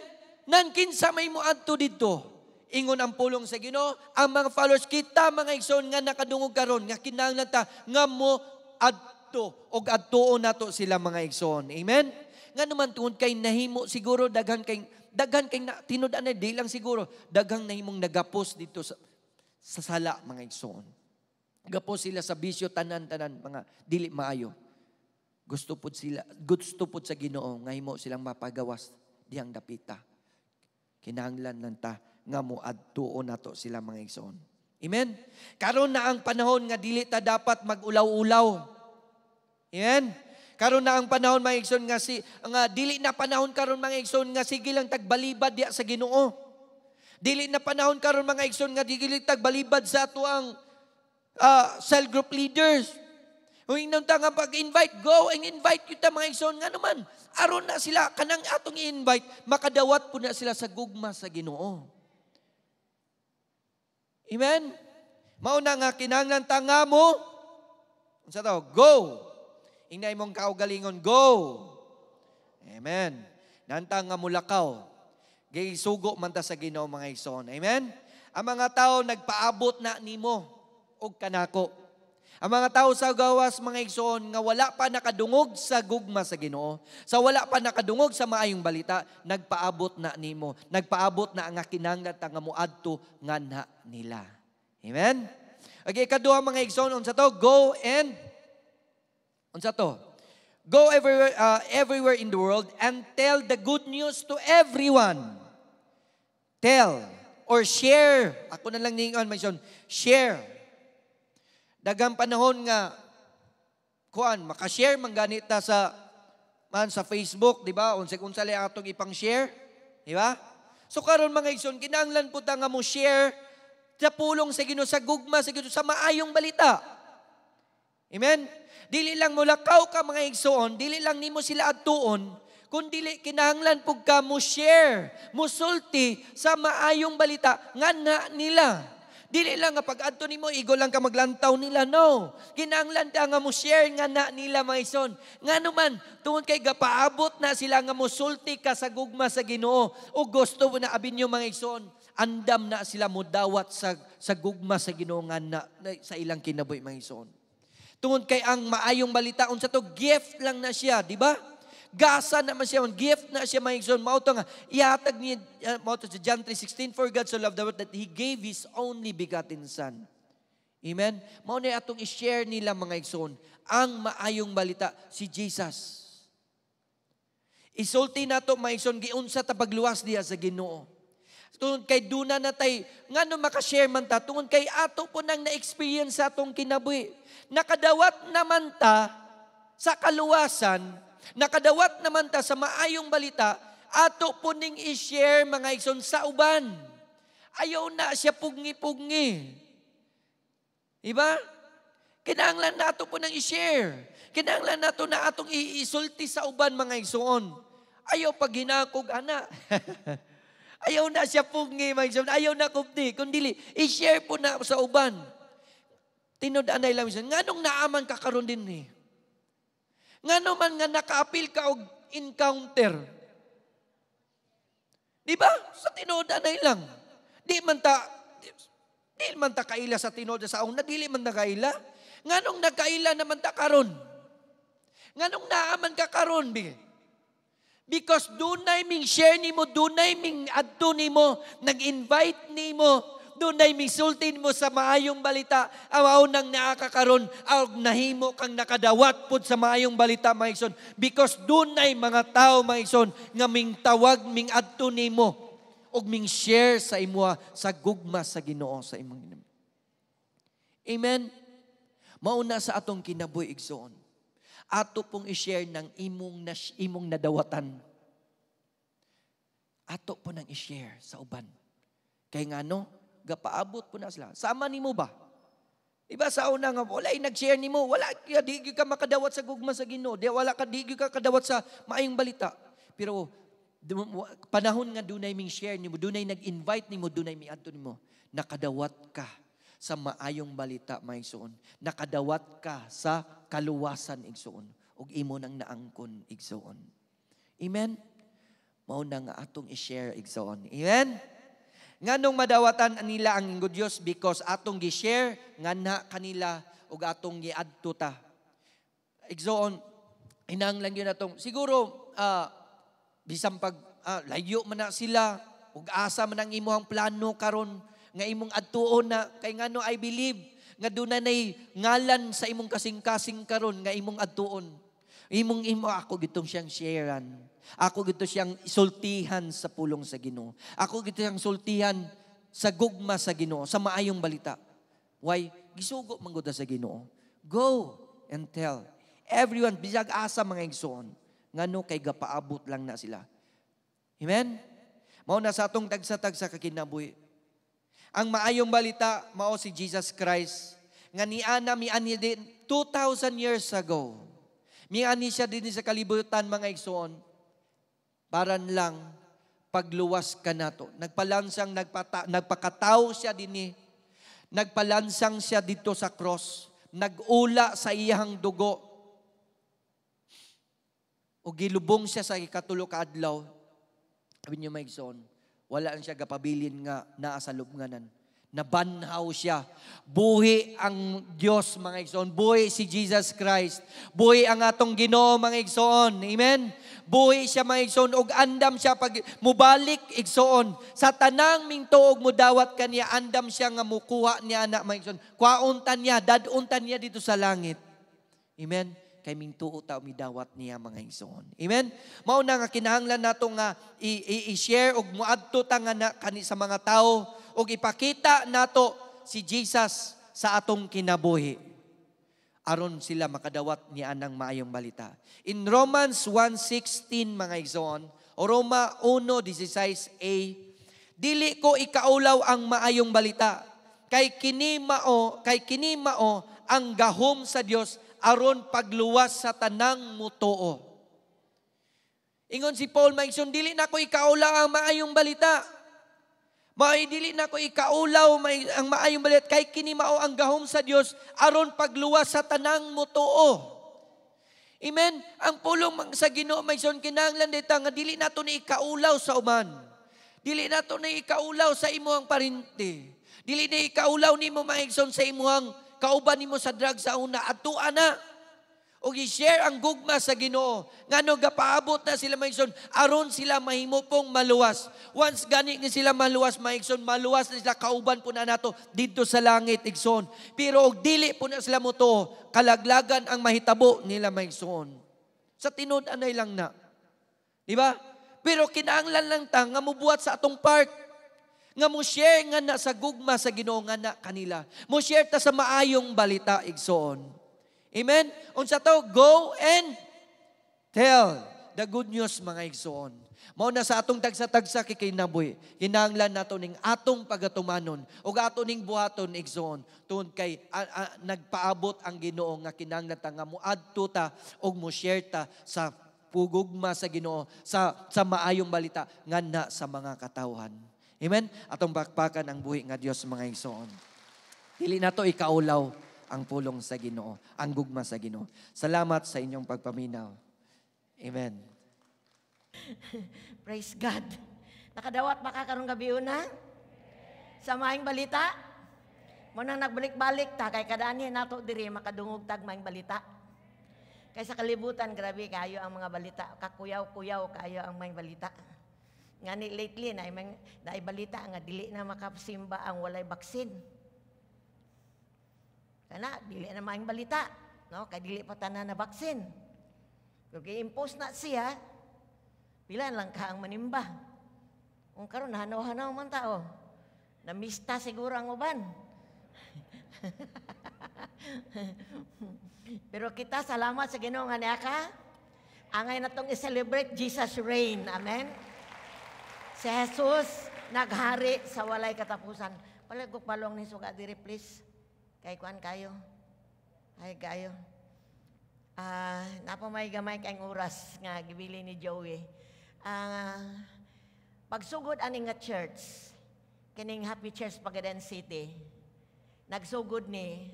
Nan kinsa may moadto didto? Ingon ang pulong sa Ginoo, ang mga followers kita, mga igsoon, nga nakadungog karon nga kinahanglan ta nga mo adto og adtuon nato sila, mga igsoon. Amen? Nga naman, tungod kay nahimo siguro daghan kay na, tinud-an na di lang siguro daghang nahimong nagapos dito sa sala, mga igsoon. Gapos sila sa bisyo, tanan-tanan mga dili maayo. Gusto pud sila, gusto pud sa Ginoo nga himo silang mapagawas dihang dapita. Kinahanglan lang ta nga mo adtuon nato sila, mga igsoon. Amen. Karon na ang panahon nga dili ta dapat magulaw-ulaw. Amen. Karon na ang panahon, mga igsoon, nga si nga dili na panahon karon, mga igsoon, nga sige lang tagbalibad diya sa Ginoo. Dili na panahon karon, mga igsoon, nga dili tagbalibad sa ato ang cell group leaders. Kung ingnon ta nga pag-invite, go and invite kita, mga igsoon, nga naman. Aron na sila, kanang atong i-invite, makadawat po na sila sa gugma sa Ginoo. Amen? Mauna nga kinahanglan ta nga mo, unsa to? Go! Ingna imong kaugalingon, go! Amen. Nanta nga mulakaw. Gisugo man ta sa Ginoo, mga igsoon. Amen? Ang mga tao nagpaabot na nimo og kanako. Ang mga tao sa gawas, mga igsoon, nga wala pa nakadungog sa gugma sa Ginoo, sa wala pa nakadungog sa maayong balita, nagpaabot na nimo, nagpaabot na nga kinahanglan ta nga moadto nganha nila. Amen? Okay, kaduha, mga igsoon, unsa to? Go and unsa to? Go everywhere in the world and tell the good news to everyone. Tell or share. Ako na lang ningon, mga igsoon, share. Daghang panahon nga kuan maka-share man ganita sa man sa Facebook, di ba? Unsay unsa lay atong ipang-share, di ba? So karon, mga igsoon, kinahanglan pud ta nga mo share sa pulong sa Ginoo, sa gugma sa Ginoo, sa maayong balita. Amen? Dili lang mulakaw ka, mga igsoon, dili lang nimo sila adtuon, kun dili kinahanglan pug ka mo share, musulti sa maayong balita nganha nila. Dili lang nga pag adto nimo igo lang ka maglantaw nila, no. Kinahanglan ta nga mo share nga na nila, mga igsoon. Ngano man, tungod kay gapaabot na sila nga musulti ka sa gugma sa Ginoo o gusto mo na abin mga igsoon, andam na sila mudawat sa gugma sa Ginoo nga na sa ilang kinabuhi, mga igsoon. Tungod kay ang maayong balita, unsa to, gift lang na siya, di ba? Gasa na man siya, gift na siya, mga igsoon. Mao to nga ihatag niya, mao to sa John 3:16, "For God so loved the world that He gave His only begotten Son." Amen? Mao na atong i-share nila, mga igsoon, ang maayong balita, si Jesus. Isulti nato, mga igsoon, giunsa ta pagluwas diha sa Ginoo. Tungod kay duna na tay, ngano makashare man ta, tungod kay ato po nang na-experience sa atong kinabuhi. Nakadawat naman ta sa kaluwasan, nakadawat naman ta sa maayong balita, ato po ning i-share, mga igsoon, sa uban. Ayaw na siya pugni-pugni. Diba? Kinahanglan nato po nang i-share. Kinahanglan nato na atong iisulti sa uban, mga igsoon. Ayaw pag hinakog ana. Ayaw na siya pugni, mga igsoon. Ayaw na kubdi. Kundili, i-share po na sa uban. Tinud-anay lang, igsoon. Nganong naaman ka karon din eh? Ngano man nga nakaapil ka og encounter? Di ba? Sa tinuod-anay lang. Di man ta Di man ta kaila sa tinuod sa una, dili man nakaila. Nganong nagkaila naman ta karon? Nganong naaman ka karon bi? Because dunay ming share nimo, dunay ming adto nimo, nag-invite nimo, dunay ming sulti nimo sa maayong balita, awaw nang naa ka karon, aw nahimo kang nakadawat pud sa maayong balita, mga igsoon. Because dunay mga tao, mga igsoon, nga ming tawag, ming adto nimo, ug ming share sa imuha sa gugma sa Ginoo sa imong ginoo. Amen. Mauna sa atong kinabuhi, igsoon. Ato pong i-share ng imong nadawatan. Ato po nang i-share sa uban. Kay ngano, gapaabot po na sila. Sama nimo ba? Iba sa una nga wala nag-share nimo, wala di ka makadawat sa gugma sa Ginoo, di wala ka di ka kadawat sa maayong balita. Pero panahon nga dunay ming share nimo, dunay nag-invite nimo, dunay miadto nimo, nakadawat ka sa maayong balita, mga igsoon. Nakadawat ka sa kaluwasan, igsoon, ug imo nang naangkon, igsoon. Amen. Mao na nga atong i-share, igsoon. Amen. Nganong madawatan nila ang good Dios? Because atong gi-share nganha kanila ug atong giadto ta. Igsoon, hinanglan yun atong siguro bisan pag layo man na sila ug asa man ang imong plano karon nga imong adtuon na, kay ngano I believe nga duna nay ngalan sa imong kasing-kasing karon nga imong adtuon. Imong imo ako gitong siyang sharean. Ako gito siyang sultihan sa pulong sa Ginoo. Ako gito siyang sultihan sa gugma sa Ginoo, sa maayong balita. Why? Gisugo man gud sa Ginoo. Go and tell everyone bisag asa, mga igsoon. Ngano kay gapaabot lang na sila. Amen? Mao na sa atong tagsa-tagsa ka kinabuhi. Ang maayong balita mao si Jesus Christ nga niana miani din 2,000 years ago. Miani siya din sa kalibutan, mga igsoon, para lang pagluwas kanato. Nagpalansang nagpakataw siya dinhi. Nagpalansang siya dito sa cross. Nag-ula sa iyang dugo. O gilubong siya sa ikatulo ka adlaw. Sabi niyo, mga igsoon, wala na siya gapabilin nga naa sa lubnganan. Nabanhaw siya. Buhi ang Diyos, mga igsoon. Buhi si Jesus Christ. Buhi ang atong Ginoo, mga igsoon. Amen? Buhi siya, mga igsoon. Ug andam siya pag mubalik, igsoon. Sa tanang mingtuog mudawat kaniya, andam siya nga mukuha niya na, mga igsoon. Kwauntan niya, daduntan niya dito sa langit. Amen? Kay mingtuo ta midawat niya, mga igsoon. Amen? Mao na nga kinahanglan nato nga i-share og muadto ta nga na, kani sa mga tao og ipakita nato si Jesus sa atong kinabuhi aron sila makadawat niya ang maayong balita. In Romans 1:16, mga igsoon, o Roma 1:16a, "Dili ko ikaulaw ang maayong balita kay kini mao ang gahom sa Dios aron pagluwas sa tanang mutuo." Ingon si Paul, mga igsoon, "Dili na ko ikaulaw ang maayong balita. Maay dili na ko ikaulaw ang maayong balita kay kini mao ang gahom sa Dios aron pagluwas sa tanang mutuo." Amen. Ang pulong sa Ginoo, mga igsoon, kinahanglan dita nga dili nato ni ikaulaw sa uban. Dili nato ni ikaulaw sa imong parente. Dili ni ikaulaw nimo, mga igsoon, sa imong kauban nimo sa drug sa una, adtua na. O i-share ang gugma sa Ginoo. Ngano gapaabot na sila, mga igsoon, aron sila mahimo pong maluwas. Once gani nga sila maluwas, mga igsoon, maluwas na sila, kauban po na nato dito sa langit, igsoon. Pero og dili po na sila motuo, kalaglagan ang mahitabo nila, mga igsoon. Sa tinud anay lang na. Di ba? Pero kinahanglan lang ta nga mubuhat sa atong part. Nga mo share nga na sa gugma sa Ginoo nga na kanila. Mo share ta sa maayong balita, igsoon. Amen? Unsa to? Go and tell the good news, mga igsoon. Mao na sa atong tagsa-tagsa kinabuhi. Kinahanglan nato ning atong pagatumanon ug ato ning buhaton, igsoon, tungod kay nagpaabot ang Ginoo nga kinahanglan ta nga moadto ta ug mo share ta sa pugugma sa Ginoo sa maayong balita nganha sa mga katawhan. Amen? Atong bakbakan ang buhi nga Dios, mga igsoon. Dili nato ikaulaw ang pulong sa Ginoo, ang gugma sa Ginoo. Salamat sa inyong pagpaminaw. Amen. Praise God. Nakadawat ba ka karong gabi una? Sa maayong balita? Mao nang nagbalik-balik ta kay kada anhi nato diri makadungog tag maayong balita. Kay sa kalibutan, grabe kayo ang mga balita, kakuyaw-kuyaw kayo ang maayong balita. Ngani lately na naay balita nga dili na makasimba ang walay baksin. Kana dili na maayong balita, no? Kay dili pa tanan na baksin. Kung gi-impose na siya, pila lang ka ang manimba. Kung karon hanaw-hanaw man tao. Namista siguro ang uban. Pero kita, salamat sa Ginoo nga niya ka. Angay natong i-celebrate Jesus reign. Amen. Si Jesus naghari sa walay katapusan. Palagok palong ni suga diri, please. Kay kuan kayo. Ay kayo. Naa pa may gamay kang oras nga gibili ni Joey. Pagsugod ani nga church, kining Happy Church Pagaden City, nagsugod ni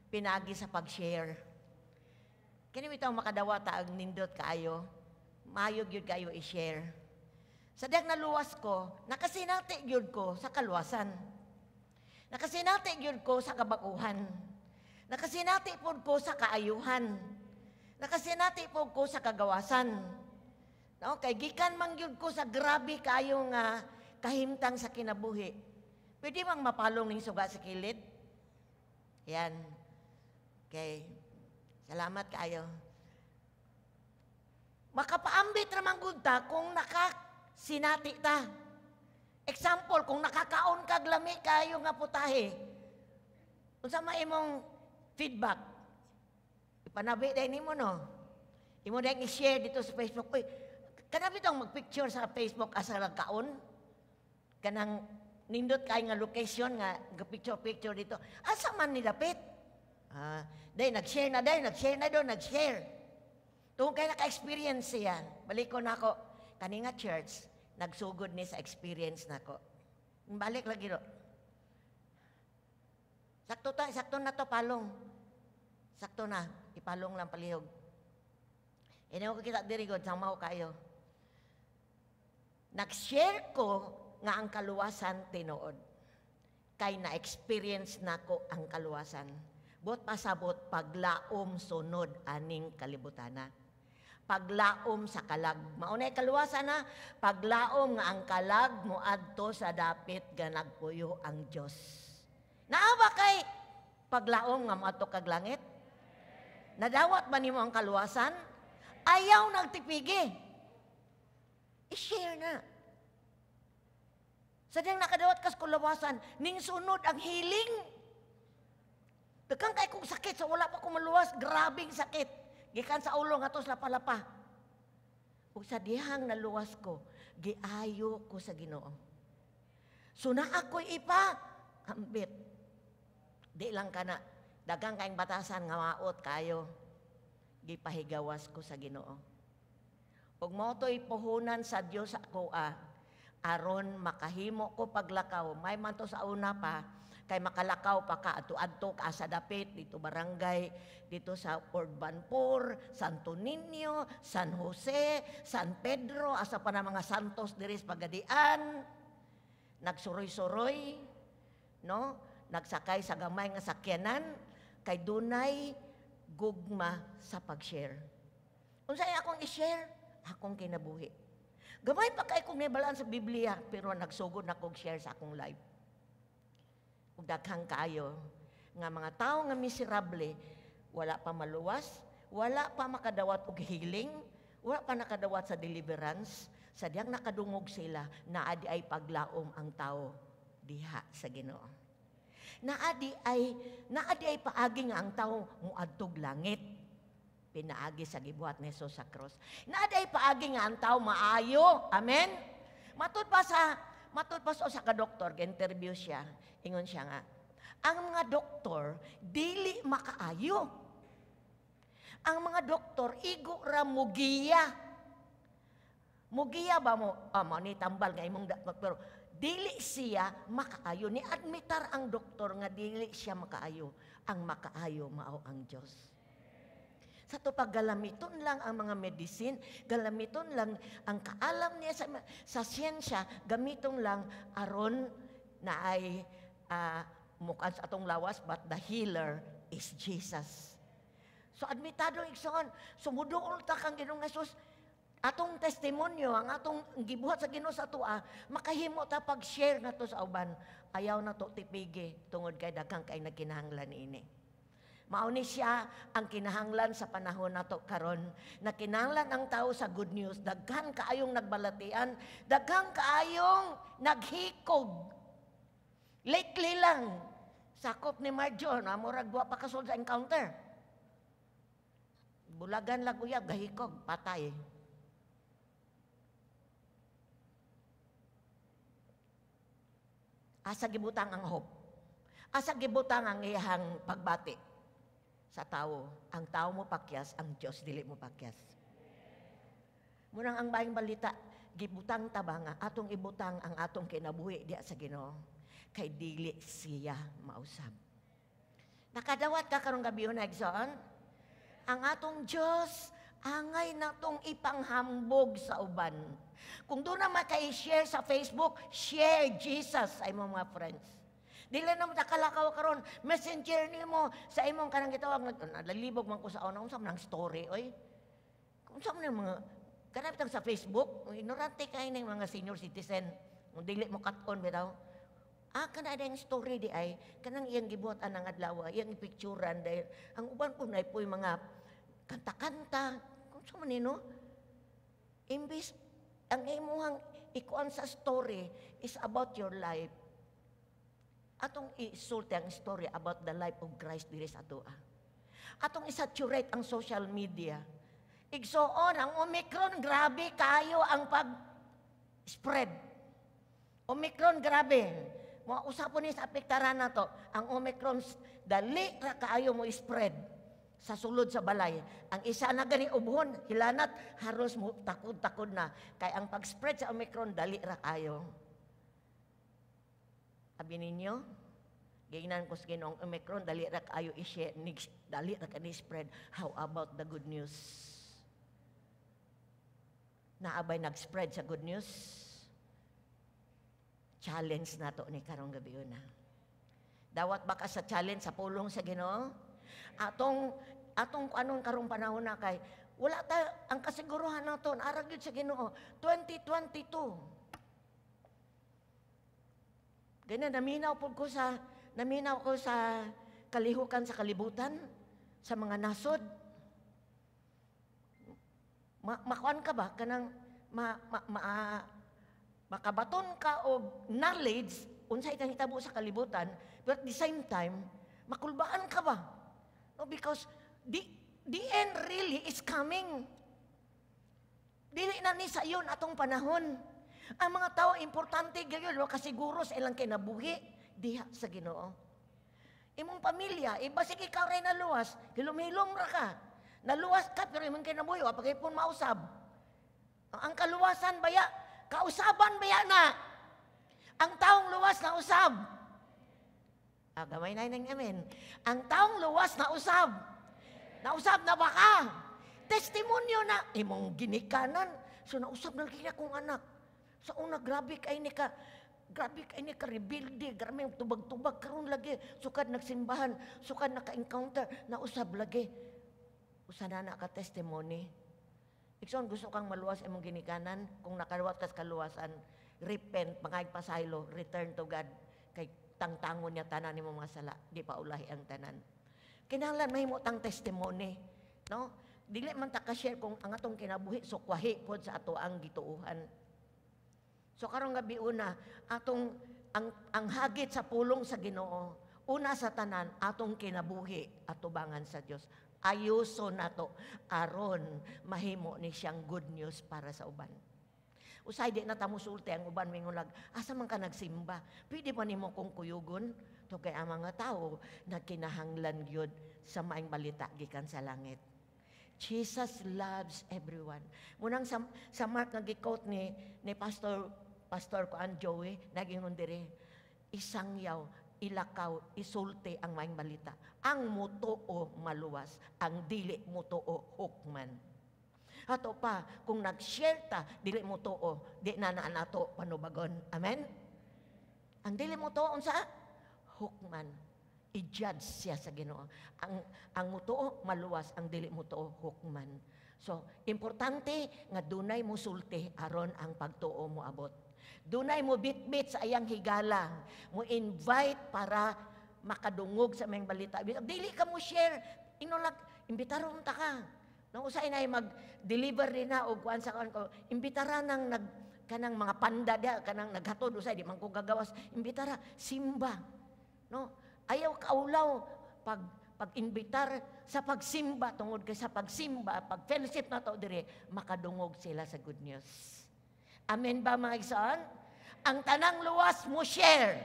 pinagi sa pag-share. Kini bitaw makadawat ta ang nindot kaayo, maayo gyud kayo i-share. Sa diyang naluwas ko, nakasinati gyud ko sa kaluwasan. Nakasinati gyud ko sa kabakuhan. Nakasinati pud ko sa kaayuhan. Nakasinati pud ko sa kagawasan. No, kay gikan man gyud ko sa grabe kaayo nga kahimtang sa kinabuhi. Pwede bang mapalong ning suga sa kilid? Yan. Okay. Salamat kayo. Makapaambit ra man gud ta kung nakasinati ta. Example, kung nakakaon kag lami kayo nga putahe, unsa may imong feedback? Ipanabi dahil nimo, no? Imo dahil i-share dito sa Facebook. Uy, kana bitong magpicture sa Facebook asa lang kaon? Kanang nindot kay nga location nga picture-picture dito. Asa man ni dapit? Day nag-share na day, nag-share na do, nag-share. Tungkol kay naka-experience siya. Balik ko nako kani nga church, nagsugod ni sa experience nako. Balik lagi ro. Sakto ta, sakto na to palong. Sakto na, ipalong lang palihog. Ini ko kita diri god samaw kayo. Nag-share ko nga ang kaluwasan tinuod. Kay na-experience nako ang kaluwasan. Buot pasabot, paglaom sunod aning kalibutana. Paglaom sa kalag. Maunay kaluwasan na, paglaom nga ang kalag moadto sa dapit nga nagpuyo ang Dios. Naa ba kay paglaom nga moadto kag langit? Nadawat ba nimo ang kaluwasan? Ayaw nagtipigi. I-share na. Sa diyang nakadawat kas kulawasan, ning sunod ang healing. Daghan kay kong sakit, sa wala pa ko maluwas, grabing sakit. Gikan sa ulo nga sa lapalapa. Ug sa dihang naluwas ko, giayo ko sa Ginoo. So na ako'y ipa, ambit. Di lang kana, daghang kayong batasan nga maot kayo. Gipahigawas ko sa Ginoo. Ug mao to'y puhunan sa Dios ako, aron makahimo ko paglakaw. May man to sa una pa, kay makalakaw pa ka, adto-adto ka sa dapit, dito barangay, dito sa Urban Poor, Santo Niño, San Jose, San Pedro, asa pa na mga santos diri sa Pagadian. Nagsuroy-suroy, no? Nagsakay sa gamay nga sakyanan, kay dunay gugma sa pag-share. Unsay akong i-share? Akong kinabuhi. Gamay pa kay kong nabalaan sa Biblia, pero nagsugod na kog share sa akong life. Ug daghang kaayo nga mga tawo nga miserable, wala pa maluwas, wala pa makadawat og healing, wala pa nakadawat sa deliverance, sa diyang nakadungog sila, naa di ay paglaom ang tao diha sa Ginoo. Naa di ay paagi nga ang tao muadtog langit. Pinaagi sa gibuhat ni Jesus sa cross. Naa di ay paagi nga ang tao maayo. Amen? Matud pa sa usa ka doktor, interview siya. Ingon siya nga, ang mga doktor dili makaayo. Ang mga doktor igo ra mugiya. Mugiya ba mo? Mo ni tambal nga imong pero dili siya makaayo. Ni admitar ang doktor nga dili siya makaayo. Ang makaayo mao ang Dios. Sa to paggalamiton lang ang mga medicine, galamiton lang ang kaalam niya sa siyensya, gamiton lang aron na ay mukan sa atong lawas, but the healer is Jesus. So admitado, igsoon, sumuduol ta kang Ginoong Jesus. Atong testimonyo, ang atong gibuhat sa Ginoo sa atoa, makahimo ta pag-share nato sa uban. Ayaw na to tipigi tungod kay daghang kay nagkinahanglan niini. Mao ni siya ang kinahanglan sa panahon nato karon. Nakinahanglan ang tao sa good news. Daghan kaayong nagbalatian, daghan kaayong naghikog. Lately lang, sakop ni Marjon, murag wa pa kasud sa encounter. Bulagan lang uyab, gahikog, patay. Asa gibutang ang hope? Asa gibutang ang iyang pagbati sa tao? Ang tao mo pakyas, ang Diyos dili mo pakyas. Munang ang maayong balita, gibutang tabanga, atong ibutang ang atong kinabuhi diya sa Ginoo. Kay dili siya mausab. Nakadawat ka karong gabi na, igsoon? Ang atong Diyos angay natong ipanghambog sa uban. Kung doon na maka-share sa Facebook, share Jesus sa imong mga friends. Dili na mo takalakaw karon, messenger nimo sa imong kanang gitawag, nalibog man ko sa una, unsa man ang story oy. Unsa man ang mga kanang sa Facebook, ignorante kay ning mga senior citizen, kung dili mo kat-on bitaw. Ah, kana ang story di ay kanang iyang gibuhat anang adlaw, iyang ipicturan dahil ang uban po na po'y mga kanta-kanta. Kung sa man nino, imbis ang imuhang ikuan sa story is about your life. Atong isulti ang story about the life of Christ diri sa atoa. Atong isaturate ang social media. Igsoon, ang Omicron, grabe kayo ang pag-spread. Omicron, grabe. Mausap po ni sa apektaran na to. Ang Omicron, dali ra kaayo mo spread sa sulod sa balay. Ang isa na gani ubhon, hilanat, haros mo takod-takod na. Kay ang pag-spread sa Omicron, dali ra kaayo. Abi ninyo, giingnan ko sa Ginoong Omicron, dali ra kaayo i-share, dali ra ka ni-spread. How about the good news? Naabay nag-spread sa good news? Challenge na to ni karong gabi una. Dawat ba ka sa challenge sa pulong sa Ginoo? Atong anong karong panahon na kay wala ta ang kasiguruhan nato ara gyud sa Ginoo 2022. Ganyan naminaw ko sa kalihukan sa kalibutan, sa mga nasod. Makuan ka ba kanang makabaton ka og knowledge unsay nahitabo sa kalibutan, but at the same time makulbaan ka ba? No, because the end really is coming. Dili na ni sa iyon atong panahon. Ang mga tao importante gayon makasiguro sa ilang kinabuhi diha sa Ginoo. Imong pamilya, ibasig ikaw ray naluwas, hilom-hilom ra ka. Naluwas ka pero imong kinabuhi wa pa gyud mausab. Ang kaluwasan baya, kausaban baya na. Ang taong luwas na usab. Ah, gamay na nang amen. Ang taong luwas na usab. Nausab na ba ka? Testimonyo na imong ginikanan. So nausab na kaya kong anak. Sa una, grabe kay ni ka, grabe kay ni ka rebelde, grabe tubag-tubag karon lagi. Sukad nagsimbahan, sukad naka-encounter, nausab lagi. Usa na na ka testimony. Ikson, gusto kang maluwas imong ginikanan, kung nakaluwat kas kaluwasan, repent, pangayag pasaylo, return to God, kay tangtangon niya tanan nimo mga sala, di pa ulahi ang tanan. Kinahanglan mahimo tang testimony, no? Dili man ta ka-share kung ang atong kinabuhi sukwahi pod sa ato ang gituohan. So karong gabi una, atong ang hagit sa pulong sa Ginoo, una sa tanan atong kinabuhi atubangan sa Dios. Ayuso nato aron mahimo ni siyang good news para sa uban. Usay di na ta mosulti ang uban mingulag, asa man ka nagsimba? Pwede ba nimo kong kuyugon? To kay ang mga tao nagkinahanglan gyud sa maayong balita gikan sa langit. Jesus loves everyone. Munang sa Mark nga gi-quote ni Pastor Kuan Joey, nagingon diri, isang yaw, ilakaw, isulti ang maayong balita. Ang mutuo maluwas, ang dili mutuo hukman. Ato pa, kung nag-share ta, dili mutuo, di na nato panubagon. Amen? Ang dili motuo, unsa? Hukman. I-judge siya sa Ginoo. Ang mutuo maluwas, ang dili motuo hukman. So, importante nga dunay musulti aron ang pagtuo mo abot. Dunay mo bitbit sa iyang higala, mo invite para makadungog sa maayong balita. Dili ka mo share, inulag imbitaron ta ka. No, usay na mag-deliver din na og kuan sa kuan ko, imbitara nang nag kanang mga panda diha, kanang naghatod usay di man ko gagawas, imbitara simba. No? Ayaw kaulaw pag imbitar sa pagsimba tungod kay sa pagsimba, pag fellowship na to dire, makadungog sila sa good news. Amen ba, mga igsoon? Ang tanang luwas mo share.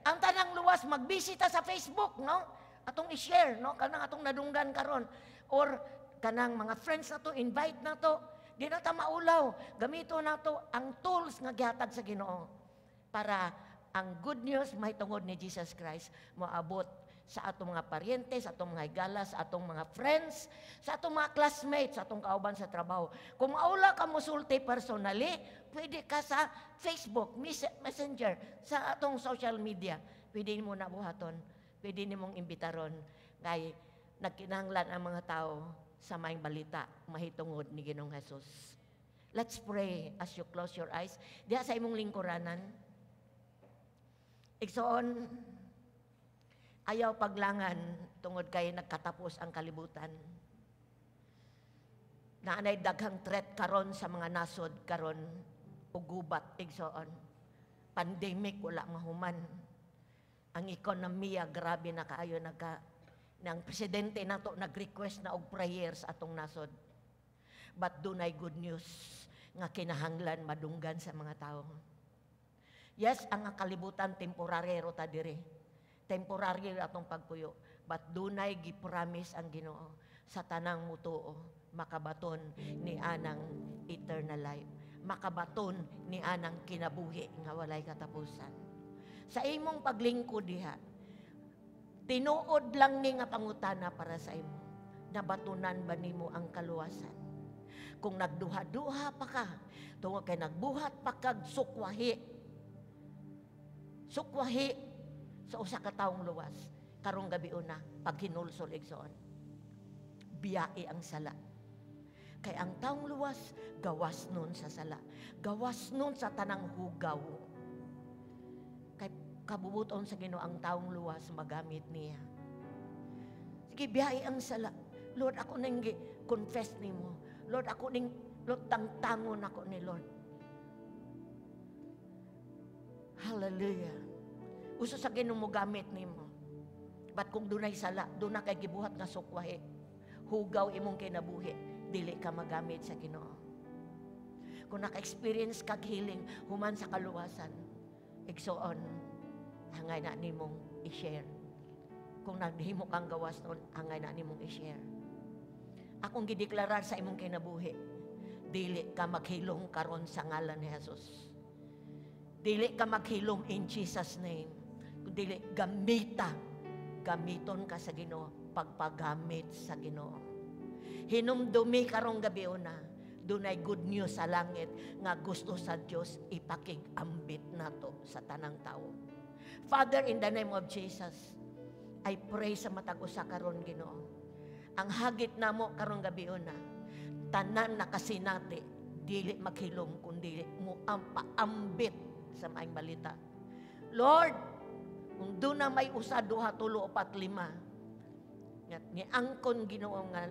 Ang tanang luwas magbisita sa Facebook, no? Atong i-share, no? Kanang atong nadunggan karon or kanang mga friends na to, invite na to. Di na ta maulaw. Gamito na to ang tools nga gihatag sa Ginoo para ang good news mahitungod ni Jesus Christ moabot sa atong mga paryente, sa atong mga higala, sa atong mga friends, sa atong mga classmates, sa atong kauban sa trabaho. Kung maula ka musulti personally, pwede ka sa Facebook, Messenger, sa atong social media. Pwede mo na buhaton, pwede nimong imbitaron. Kay nagkinahanglan ang mga tao sa maayong balita mahitungod ni Ginoong Jesus. Let's pray as you close your eyes. Diha sa imong lingkuranan. Igsoon, ayaw paglangan tungod kay nagkatapos ang kalibutan. Naanay daghang threat karon sa mga nasod karon ug gubat, igsoon. Pandemic wala mahuman. Ang ekonomiya grabe na kaayo, nagka nang presidente nato nag-request na og prayers atong nasod. But dunay good news nga kinahanglan madunggan sa mga tao. Yes, ang kalibutan, temporary ta diri. Temporary atong pagpuyo. But dunay gi-promise ang Ginoo sa tanang mutuo, makabaton ni anang eternal life. Makabaton ni anang kinabuhi nga walay katapusan. Sa imong paglingkod diha, tinuod lang ni nga pangutana para sa imo. Nabatunan ba nimo ang kaluwasan? Kung nagduha-duha pa ka, tungod kay nagbuhat pa kag sukwahi, sukwahi sa usa ka taong luwas, karong gabi una, paghinulsol, igsoon. Biyai ang sala. Kay ang taong luwas, gawas nun sa sala. Gawas nun sa tanang hugaw. Kay kabubuton sa Ginoo ang taong luwas magamit niya. Sige, biyai ang sala. Lord, ako nang confess nimo. Lord, ako ning Lord, tangtangon ako ni Lord. Hallelujah. Uso sa Ginoo mo gamit nimo. But kung dunay sala, duna kay gibuhat nga sukwahi, hugaw imong kinabuhi, dili ka magamit sa Ginoo. Kung naka-experience kag healing human sa kaluwasan, igsoon, angay na nimong i-share. Kung naghimo kang gawas noon, angay na nimong i-share. Akong gideklarar sa imong kinabuhi, dili ka maghilom karon sa ngalan ni Jesus. Dili ka maghilom in Jesus' name. Dili gamita, gamiton ka sa Ginoo, pagpagamit sa Ginoo. Hinumdumi karong gabi una, dunay good news sa langit nga gusto sa Dios ipakig-ambit nato sa tanang tao. Father, in the name of Jesus, I pray sa matag usa karon, Ginoo. Ang hagit namo karong gabi una, tanan nakasinati, dili maghilom kundi mo ang paambit sa maayong balita. Lord, kung doon na may usa, duha, tulo, upat, lima, nga ni angkon, Ginoo, nga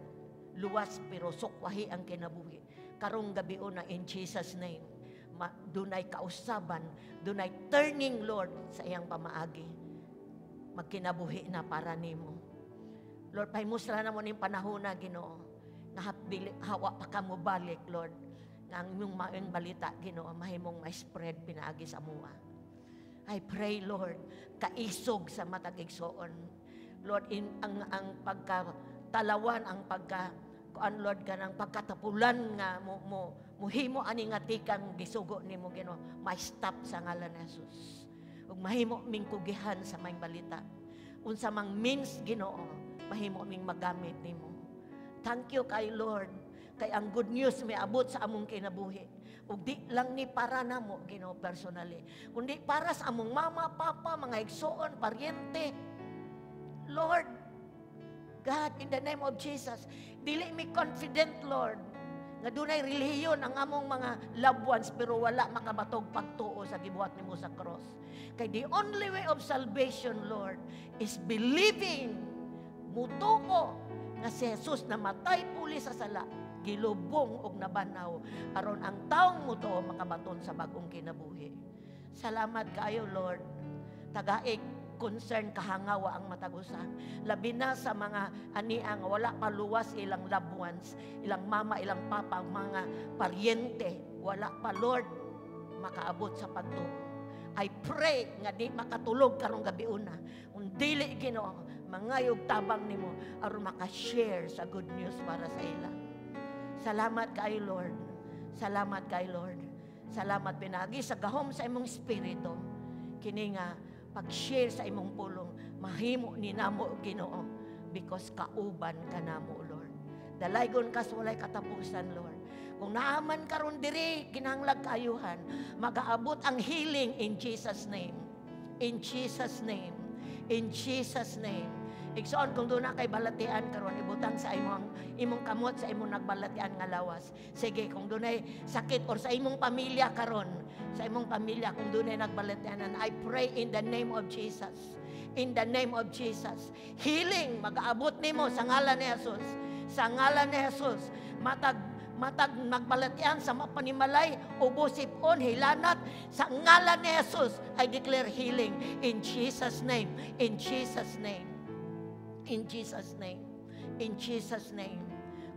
luwas pero sukwahi ang kinabuhi. Karong gabi una, in Jesus' name, dunay kausaban, dunay turning, Lord, sa iyang pamaagi. Magkinabuhi na para nimo. Lord, pahimusla na mo ning panahon na, Ginoo, nga dili, hawa pa ka mo balik, Lord, nga ang imong maayong balita, Ginoo, mahimong ma-spread pinaagi sa mua. I pray, Lord, kaisog sa matag igsoon. Lord, ang pagkatalawan, ang pagka, kuan, Lord, kanang pagkatapulan nga mo muhimo ani nga tikang gisugo nimo, Ginoo, ma-stop sa ngalan ni Jesus. Ug mahimo ming kugihan sa maayong balita. Unsa mang means, Ginoo, mahimo ming magamit nimo. Thank you kay Lord. Kay ang good news may abot sa among kinabuhi. Ug di lang ni para namo, Ginoo, personally, kundi para sa among mama, papa, mga igsoon, paryente. Lord God, in the name of Jesus, dili mi confident, Lord, nga dunay relihiyon ang among mga loved ones pero wala makabatog pagtuo sa gibuhat nimo sa cross. Kay the only way of salvation, Lord, is believing, mutuo nga si Jesus namatay puli sa sala, gilubong og nabanhaw aron ang taong mutuo makabaton sa bagong kinabuhi. Salamat kaayo, Lord. Tagaig concern, kahangawa ang matag usa. Labi na sa mga ania nga wala pa luwas ilang loved ones, ilang mama, ilang papa, ang mga paryente, wala pa, Lord, makaabot sa pagtuo. I pray nga di makatulog karong gabi una. Kung dili, Ginoo, mangayog tabang nimo aron maka-share sa good news para sa ila. Salamat kaayo, Lord. Salamat kaayo, Lord. Salamat pinaagi sa gahom sa imong espiritu. Kini nga pag-share sa imong pulong, mahimo ni namo, Ginoo, because kauban ka namo, Lord. Dalaygon ka sa walay katapusan, Lord. Kung naa man karon diri kinahanglag kaayuhan, magaabot ang healing in Jesus' name. In Jesus' name. In Jesus' name. Igsoon, kung duna kay balatian karon, ibutang sa imong imong kamot sa imong nagbalatian nga lawas. Sige, kung dunay sakit or sa imong pamilya karon, sa imong pamilya kung dunay nagbalatian, and I pray in the name of Jesus. In the name of Jesus. Healing magaabot nimo sa ngalan ni Jesus. Sa ngalan ni Jesus. Matag matag nagbalatian sa mapanimalay, ubo, sipon, hilanat, sa ngalan ni Jesus, I declare healing in Jesus' name. In Jesus' name. In Jesus' name. In Jesus' name.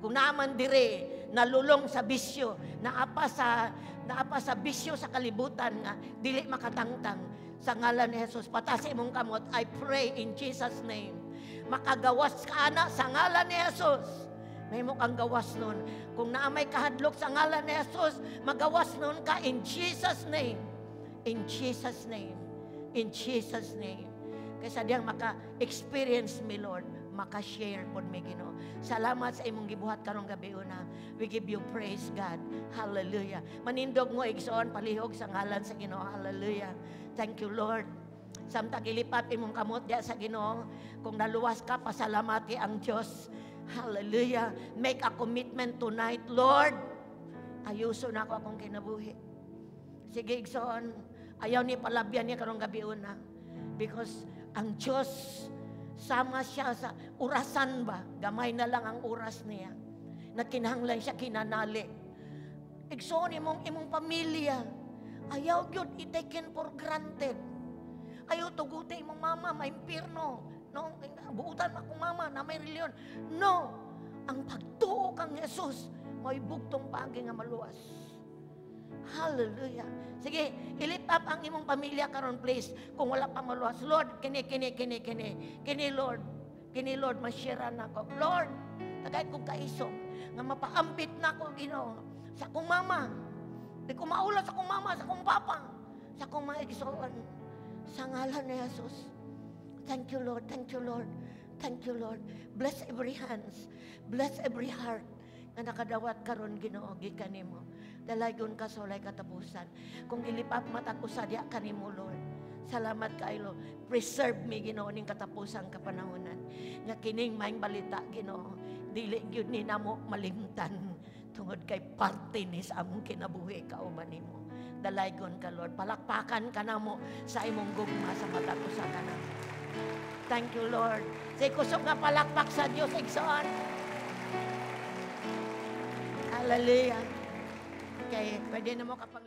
Kung naa man dire nalulong sa bisyo, naapa sa bisyo sa kalibutan nga dili makatangtang, sa ngalan ni Jesus, pataas imong kamot, I pray in Jesus' name. Makagawas ka ana sa ngalan ni Jesus. Mahimo kang gawas nun. Kung naa may kahadlok, sa ngalan ni Jesus, magawas nun ka in Jesus' name. In Jesus' name. In Jesus' name. Kaysa diyang maka-experience mi, Lord, maka-share pod mi, Ginoo. Salamat sa imong gibuhat karong gabi una. We give you praise, God. Hallelujah. Manindog mo, igsoon, palihog sa ngalan sa Ginoo. Hallelujah. Thank you, Lord. Samtang ilipat imong kamot diya sa Ginoo, kung naluwas ka, pasalamati ang Diyos. Hallelujah. Make a commitment tonight, Lord. Ayuso na ako akong kinabuhi. Sige, igsoon, ayaw ni palabyan niya karong gabi una. Because ang Diyos, sama siya sa orasan ba? Gamay na lang ang oras niya. Nagkinahanglan siya kinanali. Igsoon, imong imong pamilya, ayaw gyud i-taken for granted. Ayaw tuguti imong mama, maimpirno. No, buutan akong mama na may reliyon. No, ang pagtuo kang Jesus, may bugtong paagi nga maluwas. Hallelujah. Sige, i-lift up ang imong pamilya karon, please. Kung wala pa maluwas. Lord, kini, kini, kini, kini. Kini, Lord. Kini, Lord, ma-share na ko. Lord, tagay kong kaisog nga mapaampit na ko, Ginoo, sa akong mama. Di ko maula sa akong mama, sa akong papa, sa akong mga igsoon. Sa ngalan ni Jesus. Thank you, Lord. Thank you, Lord. Thank you, Lord. Bless every hands. Bless every heart nga nakadawat karon, Ginoo, gikan nimo. Dalaygon ka sa walay katapusan. Kung i-lift up matag usa diya kanimo, Lord. Salamat kaayo. Preserve me, Ginoo, ning katapusang kapanahonan. Nga kining maayong balita, Ginoo, dili gyud ni namo malimtan tungod kay parte ni sa among kinabuhi kauban nimo. Dalaygon ka, Lord. Palakpakan ka namo sa imong gugma sa matag usa kanamo. Thank you, Lord. Sa kusog nga palakpak sa Dios, igsoon. Hallelujah. Okay, pwede na mo kapang